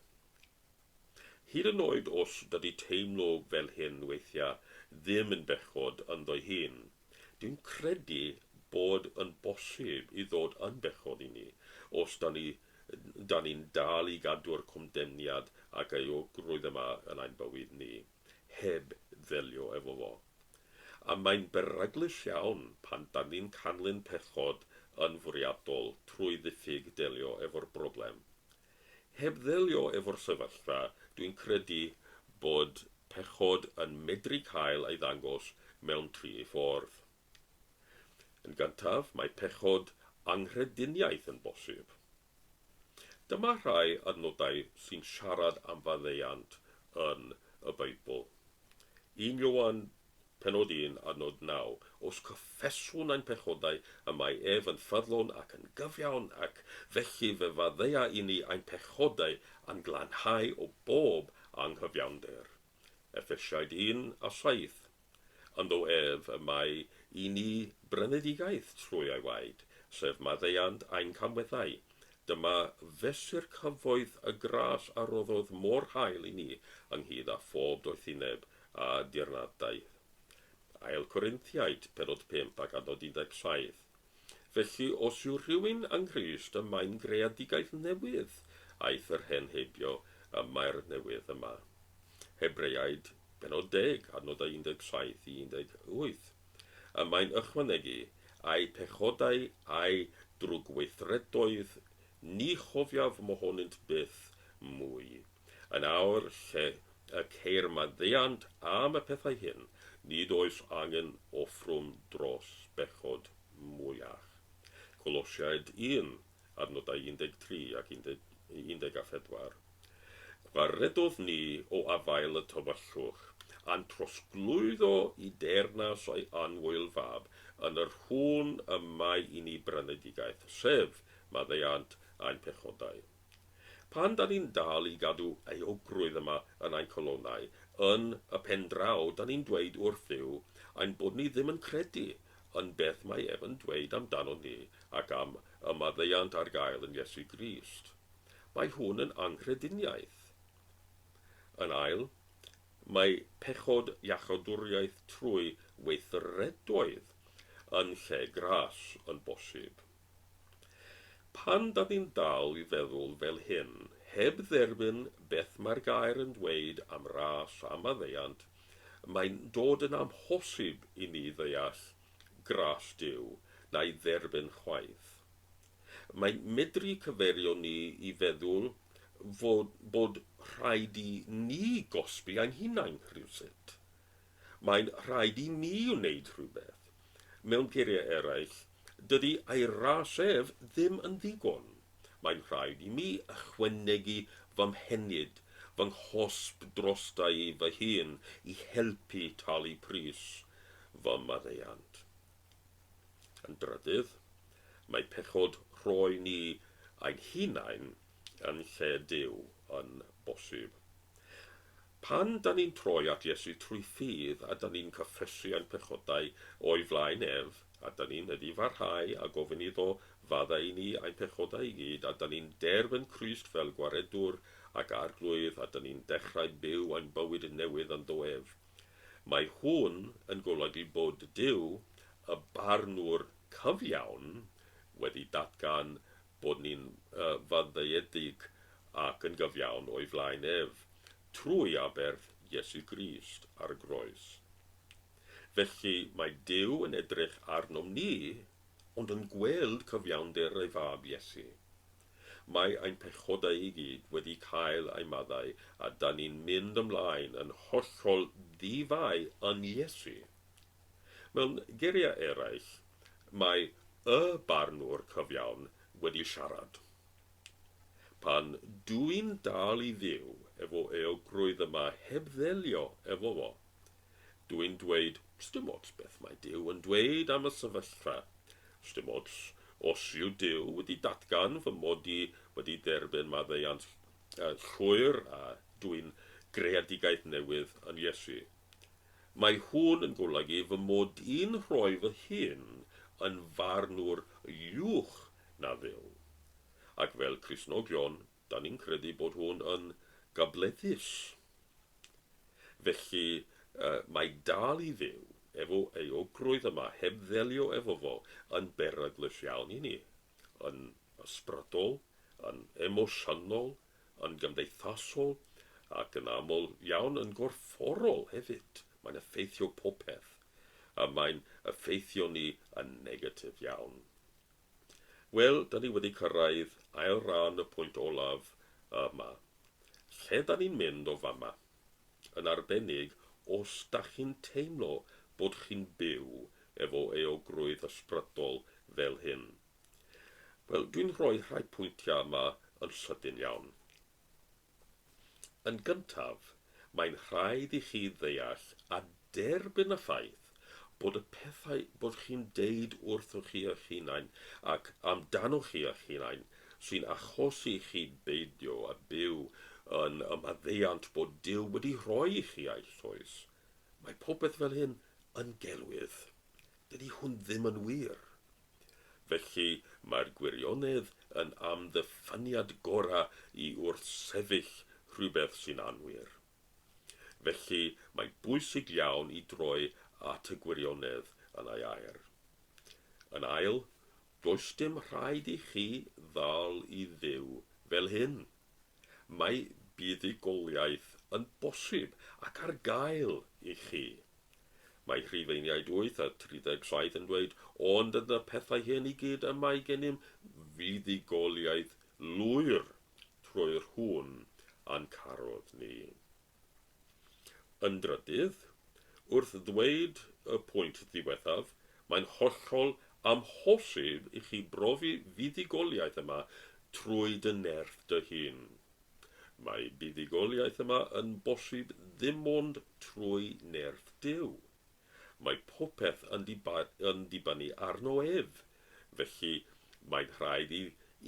Hyd yn oed os dydy teimlo fel hyn weithiau ddim yn bechod ynddo'i hun, dwi'n credu bod yn bosib i ddod yn bechod i ni os 'da ni 'da ni'n dal i gadw'r condemniad ac euogrwydd yma yn ein bywyd ni, heb ddelio efo fo. A mae'n beryglus iawn pan 'dan ni'n canlyn pechod yn fwriadol trwy ddiffyg delio efo'r broblem. Heb ddelio efo'r sefyllfa, dwi'n credu bod pechod yn medru cael ei ddangos mewn tri ffordd. Yn gyntaf, mae pechod anghrediniaeth yn bosib. Dyma rhai adnodau sy'n siarad am faddeuant yn y Beibl. 1 Ioan, pennod 1, adnod 9, Os cyffeswn ein pechodau, y mae ef yn ffyddlon ac yn gyfiawn, ac felly fe faddeua i ni ein pechodau a'n glanhau o bob anghyfiawnder. Effesiaid 1 a 7. Ynddo ef y mae i ni brynedigaeth trwy ei waed, sef maddeuant ein camweddau. Dyma fesur cyfoeth y gras a roddodd mor hael i ni, ynghyd â phob doethineb a dirnadaeth. Ail Corinthiaid, pennod 5 ac adnod 17. Felly, os yw rhywun yng Nghrist, y mae'n greadigaeth newydd, aeth yr hen heibio, y mae'r newydd yma. Hebreaid, pennod 10, adnodau 17 i 18. Y mae'n ychwanegu, Ai pechodau a'i drwgweithredoedd ni chofiaf mohonynt byth mwy. Yn awr, lle y ceir maddeuant am y pethau hyn, nid oes angen offrwm dros bechod mwyach. Colosiaid 1, adnodau 13 ac 14. Gwaredodd ni o afael y tywyllwch, a'n trosglwyddo i deyrnas ei annwyl Fab, yn yr hwn y mae i ni brynedigaeth, sef maddeuant ein pechodau. Pan 'da ni'n dal i gadw euogrwydd yma yn ein calonnau, yn y pen draw 'da ni'n dweud wrth Dduw ein bod ni ddim yn credu yn beth mae ef yn dweud amdano ni ac am y maddeuant ar gael yn Iesu Grist. Mae hwn yn anghrediniaeth. Yn ail, mae pechod iachawdwriaeth trwy weithredoedd yn lle gras yn bosib. Pan 'da ni'n dal i feddwl fel hyn, heb dderbyn beth mae'r gair yn dweud am ras a maddeuant, mae'n dod yn amhosib i ni ddeall gras Duw, na'i dderbyn chwaith. Mae'n medru cyfeirio ni i feddwl fod bod rhaid i ni gosbi ein hunain rhywsut. Mae'n rhaid i mi wneud rhywbeth. Mewn geiriau eraill, dydy ei ras ef ddim yn ddigon. Mae'n rhaid i mi ychwanegu fy mhenyd, fy nghosb drosta i fy hun i helpu talu pris fy maddeuant. Yn drydydd, mae pechod rhoi ni ein hunain yn lle Duw yn bosib. Pan 'dan ni'n troi at Iesu trwy ffydd a 'dan ni'n cyffesu ein pechodau o'i flaen ef, a 'dan ni'n edifarhau a gofyn iddo faddau i ni ein pechodau i gyd, a 'dan ni'n derbyn Crist fel Gwaredwr ac Arglwydd, a 'dan ni'n dechrau byw ein bywyd newydd ynddo ef, mae hwn yn golygu bod Duw, y Barnwr cyfiawn, wedi datgan bod ni'n faddeuedig ac yn gyfiawn o'i flaen ef, trwy aberth Iesu Grist ar y groes. Felly mae Duw yn edrych arnom ni, ond yn gweld cyfiawnder ei Fab Iesu. Mae ein pechodau i gyd wedi cael eu maddau a 'dan ni'n mynd ymlaen yn hollol ddi-fai yn Iesu. Mewn geiriau eraill, mae y barnwr cyfiawn wedi siarad. Pan dw i'n dal i fyw efo euogrwydd yma heb ddelio efo fo, dw i'n dweud 'sdim ots beth mae Duw yn dweud am y sefyllfa, 'sdim ots os yw Duw wedi datgan fy mod i wedi derbyn maddeuant llwyr a dw i'n greadigaeth newydd yn Iesu. Mae hwn yn golygu fy mod i'n rhoi fy hun yn farnwr uwch na Dduw. Ac fel Cristnogion, 'dan ni'n credu bod hwn yn gableddus. Felly, mae dal i fyw efo euogrwydd yma heb ddelio efo fo yn beryglus iawn i ni, yn ysbrydol, yn emosiynol, yn gymdeithasol ac yn aml iawn yn gorfforol hefyd. Mae'n effeithio popeth, a mae'n effeithio ni yn negatif iawn. Wel, da ni wedi cyrraedd ail ran y pwynt olaf yma. Lle da ni'n mynd o fama? Yn arbennig os da chi'n teimlo bod chi'n byw efo euogrwydd ysbrydol fel hyn. Wel, dwi'n rhoi rhai pwyntiau yma yn sydyn iawn. Yn gyntaf, mae'n rhaid i chi ddeall a derbyn y ffaith bod y pethau bod chi'n deud wrthoch chi eich hunain ac amdanoch chi eich hunain sy'n achosi i chi beidio â byw yn y maddeuant bod Duw wedi rhoi i chi eisoes. Mae popeth fel hyn yn gelwydd. Dydy hwn ddim yn wir. Felly, mae'r gwirionedd yn amddiffyniad gorau i wrthsefyll rhywbeth sy'n anwir. Felly, mae'n bwysig iawn i droi at y gwirionedd yn ei air. Yn ail, does dim rhaid i chi ddal i fyw fel hyn. Mae buddugoliaeth yn bosib ac ar gael i chi. Mae Rhufeiniaid 8 a 37 yn dweud, Ond yn y pethau hyn i gyd y mae gennym fuddugoliaeth lwyr trwy'r hwn a'n carodd ni. Yn drydydd, wrth ddweud y pwynt ddiwethaf, mae'n hollol amhosib i chi brofi fuddugoliaeth yma trwy dy nerth dy hun. Mae buddugoliaeth yma yn bosib ddim ond trwy nerth Duw. Mae popeth yn yn dibynnu arno ef, felly mae'n rhaid i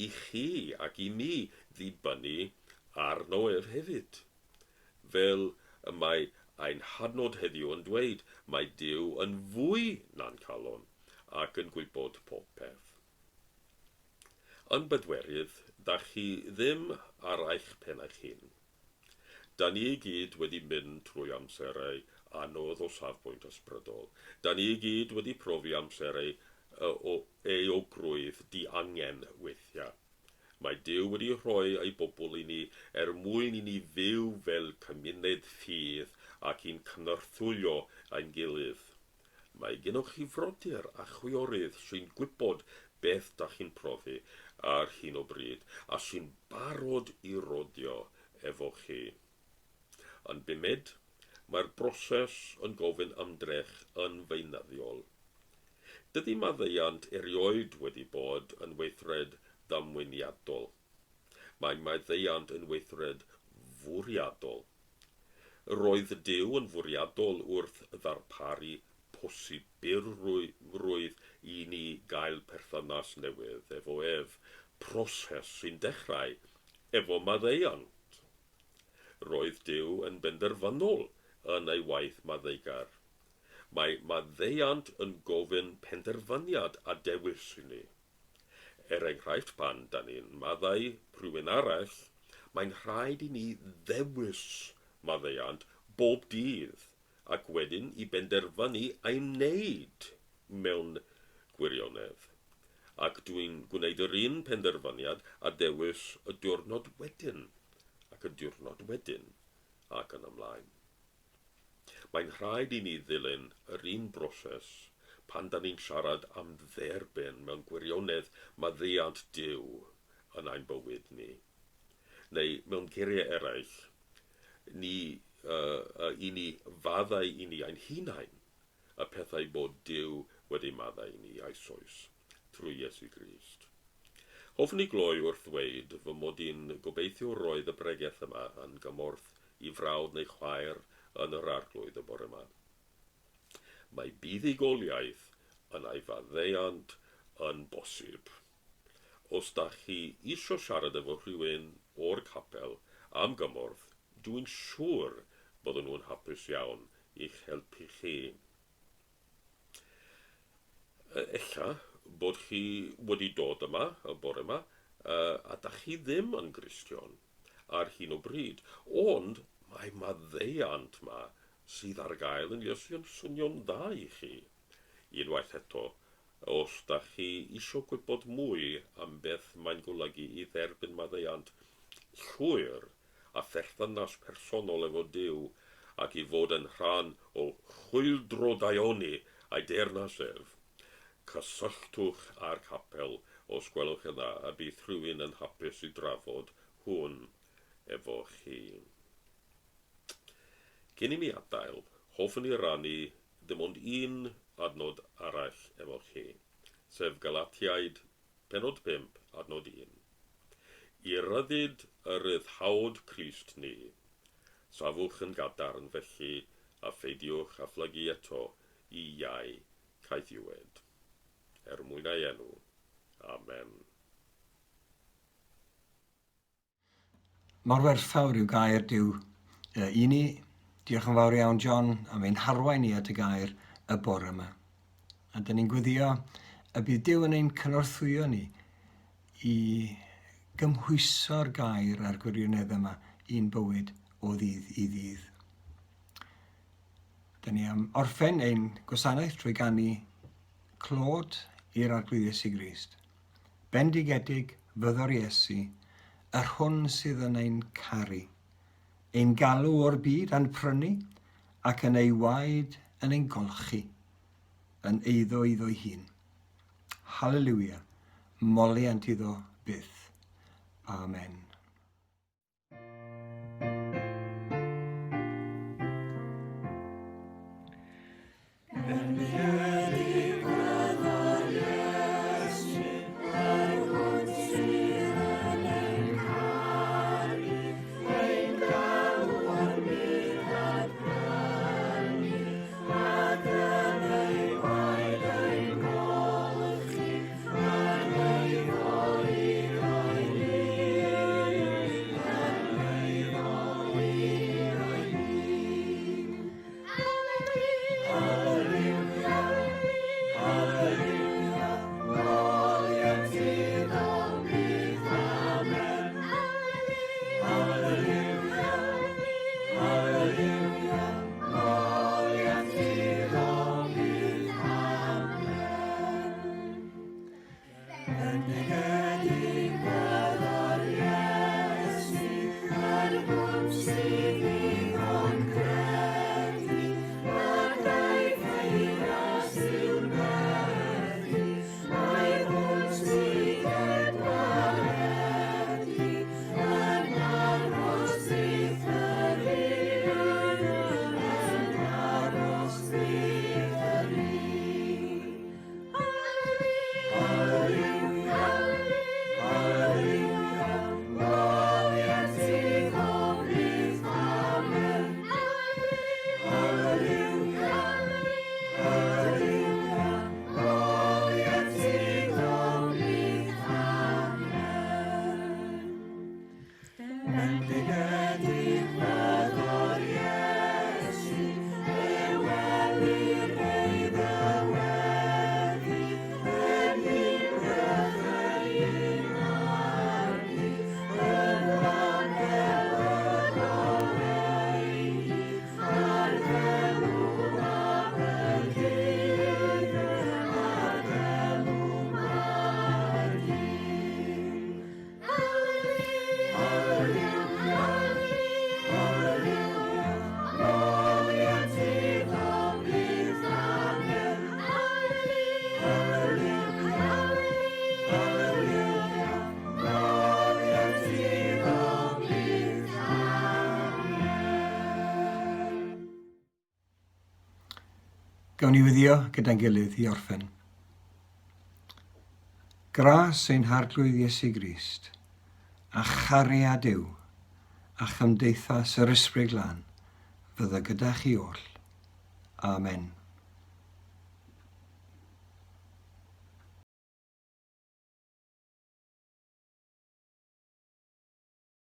i chi ac i mi ddibynnu arno ef hefyd. Fel y mae ein hadnod heddiw yn dweud, mae Duw yn fwy na'n calon ac yn gwybod popeth. Yn bedwerydd, da chi ddim ar eich pen eich hun. Da ni i gyd wedi mynd trwy amserau anodd o safbwynt ysbrydol. Da ni i gyd wedi profi amserau o euogrwydd diangen weithiau. Mae Duw wedi rhoi ei bobl i ni er mwyn i ni fyw fel cymuned ffydd ac i'n cynorthwyo ein gilydd. Mae gennoch chi frodyr a chwiorydd sy'n gwybod beth da chi'n profi ar hyn o bryd a sy'n barod i rodio efo chi. Yn bumed, mae'r broses yn gofyn ymdrech yn feunyddiol. Dydy maddeuant erioed wedi bod yn weithred ddamweiniadol. Mae maddeuant yn weithred fwriadol. Roedd Duw yn fwriadol wrth ddarparu posibilrwydd i ni gael perthynas newydd efo ef, proses sy'n dechrau efo maddeuant. Roedd Duw yn benderfynol yn ei waith maddeugar. Mae maddeuant yn gofyn penderfyniad a dewis i ni. Er enghraifft, pan 'da ni'n maddau rhywun arall, mae'n rhaid i ni ddewis maddeuant bob dydd ac wedyn i benderfynu ei wneud mewn gwirionedd. Ac dwi'n gwneud yr un penderfyniad a dewis y diwrnod wedyn, ac y diwrnod wedyn, ac yn ymlaen. Mae'n rhaid i ni ddilyn yr un broses pan 'da ni'n siarad am dderbyn mewn gwirionedd maddeuant Duw yn ein bywyd ni. Neu mewn geiriau eraill, ni, uh, i ni faddau i ni ein hunain y pethau bod Duw wedi maddau i ni eisoes trwy Iesu Grist. Hoffwn i gloi wrth ddweud fy mod i'n gobeithio roedd y bregeth yma yn gymorth i frawd neu chwaer yn yr Arglwydd y bore 'ma. Mae buddugoliaeth yn ei faddeuant yn bosib. Os da chi isio siarad efo rhywun o'r capel am gymorth, dw i'n siŵr bydden nhw'n hapus iawn i'ch helpu chi. Ella bod chi wedi dod yma y bore 'ma a da chi ddim yn Gristion ar hyn o bryd, ond mae maddeuant 'ma sydd ar gael yn Iesu yn swnio'n dda i chi. Unwaith eto, os da chi isio gwybod mwy am beth mae'n golygu i dderbyn maddeuant llwyr a pherthynas personol efo Duw ac i fod yn rhan o chwyldro daioni a'i deyrnas ef. Cysylltwch â'r capel os gwelwch yn dda a bydd rhywun yn hapus i drafod hwn efo chi. Cyn i mi adael, hoffwn i rannu dim ond un adnod arall efo chi, sef Galatiaid Pennod 5, adnod 1. I ryddid y ryddhaod Crist ni. Safwch yn gadarn felly a pheidiwch â phlygu eto i iau caethiwed. Er mwyn ei enw. Amen. Mor werthfawr yw gair Duw i ni. Diolch yn fawr iawn, John, am ein harwain ni at y gair. y bore yma. A dyn ni'n gweddio y bydd Duw yn ein cynorthwyo ni i gymhwyso'r gair a'r gwirionedd yma i'n bywyd o ddydd i ddydd. Dyn ni am orffen ein gwasanaeth trwy ganu clod i'r Arglwydd Iesu Grist. Bendigedig fyddo'r Iesu, yr hwn sydd yn ein caru, ein galw o'r byd a'n prynu, ac yn ei waed yn ein golchi, yn eiddo iddo'i hun. Haleliwia, moliant iddo byth. Amen. Gawn ni wyddio gyda'n gilydd i orffen. Gras ein Harglwydd Iesu Grist, a chariad Duw, a chymdeithas yr Ysbryd Glân, fydda gyda chi oll. Amen.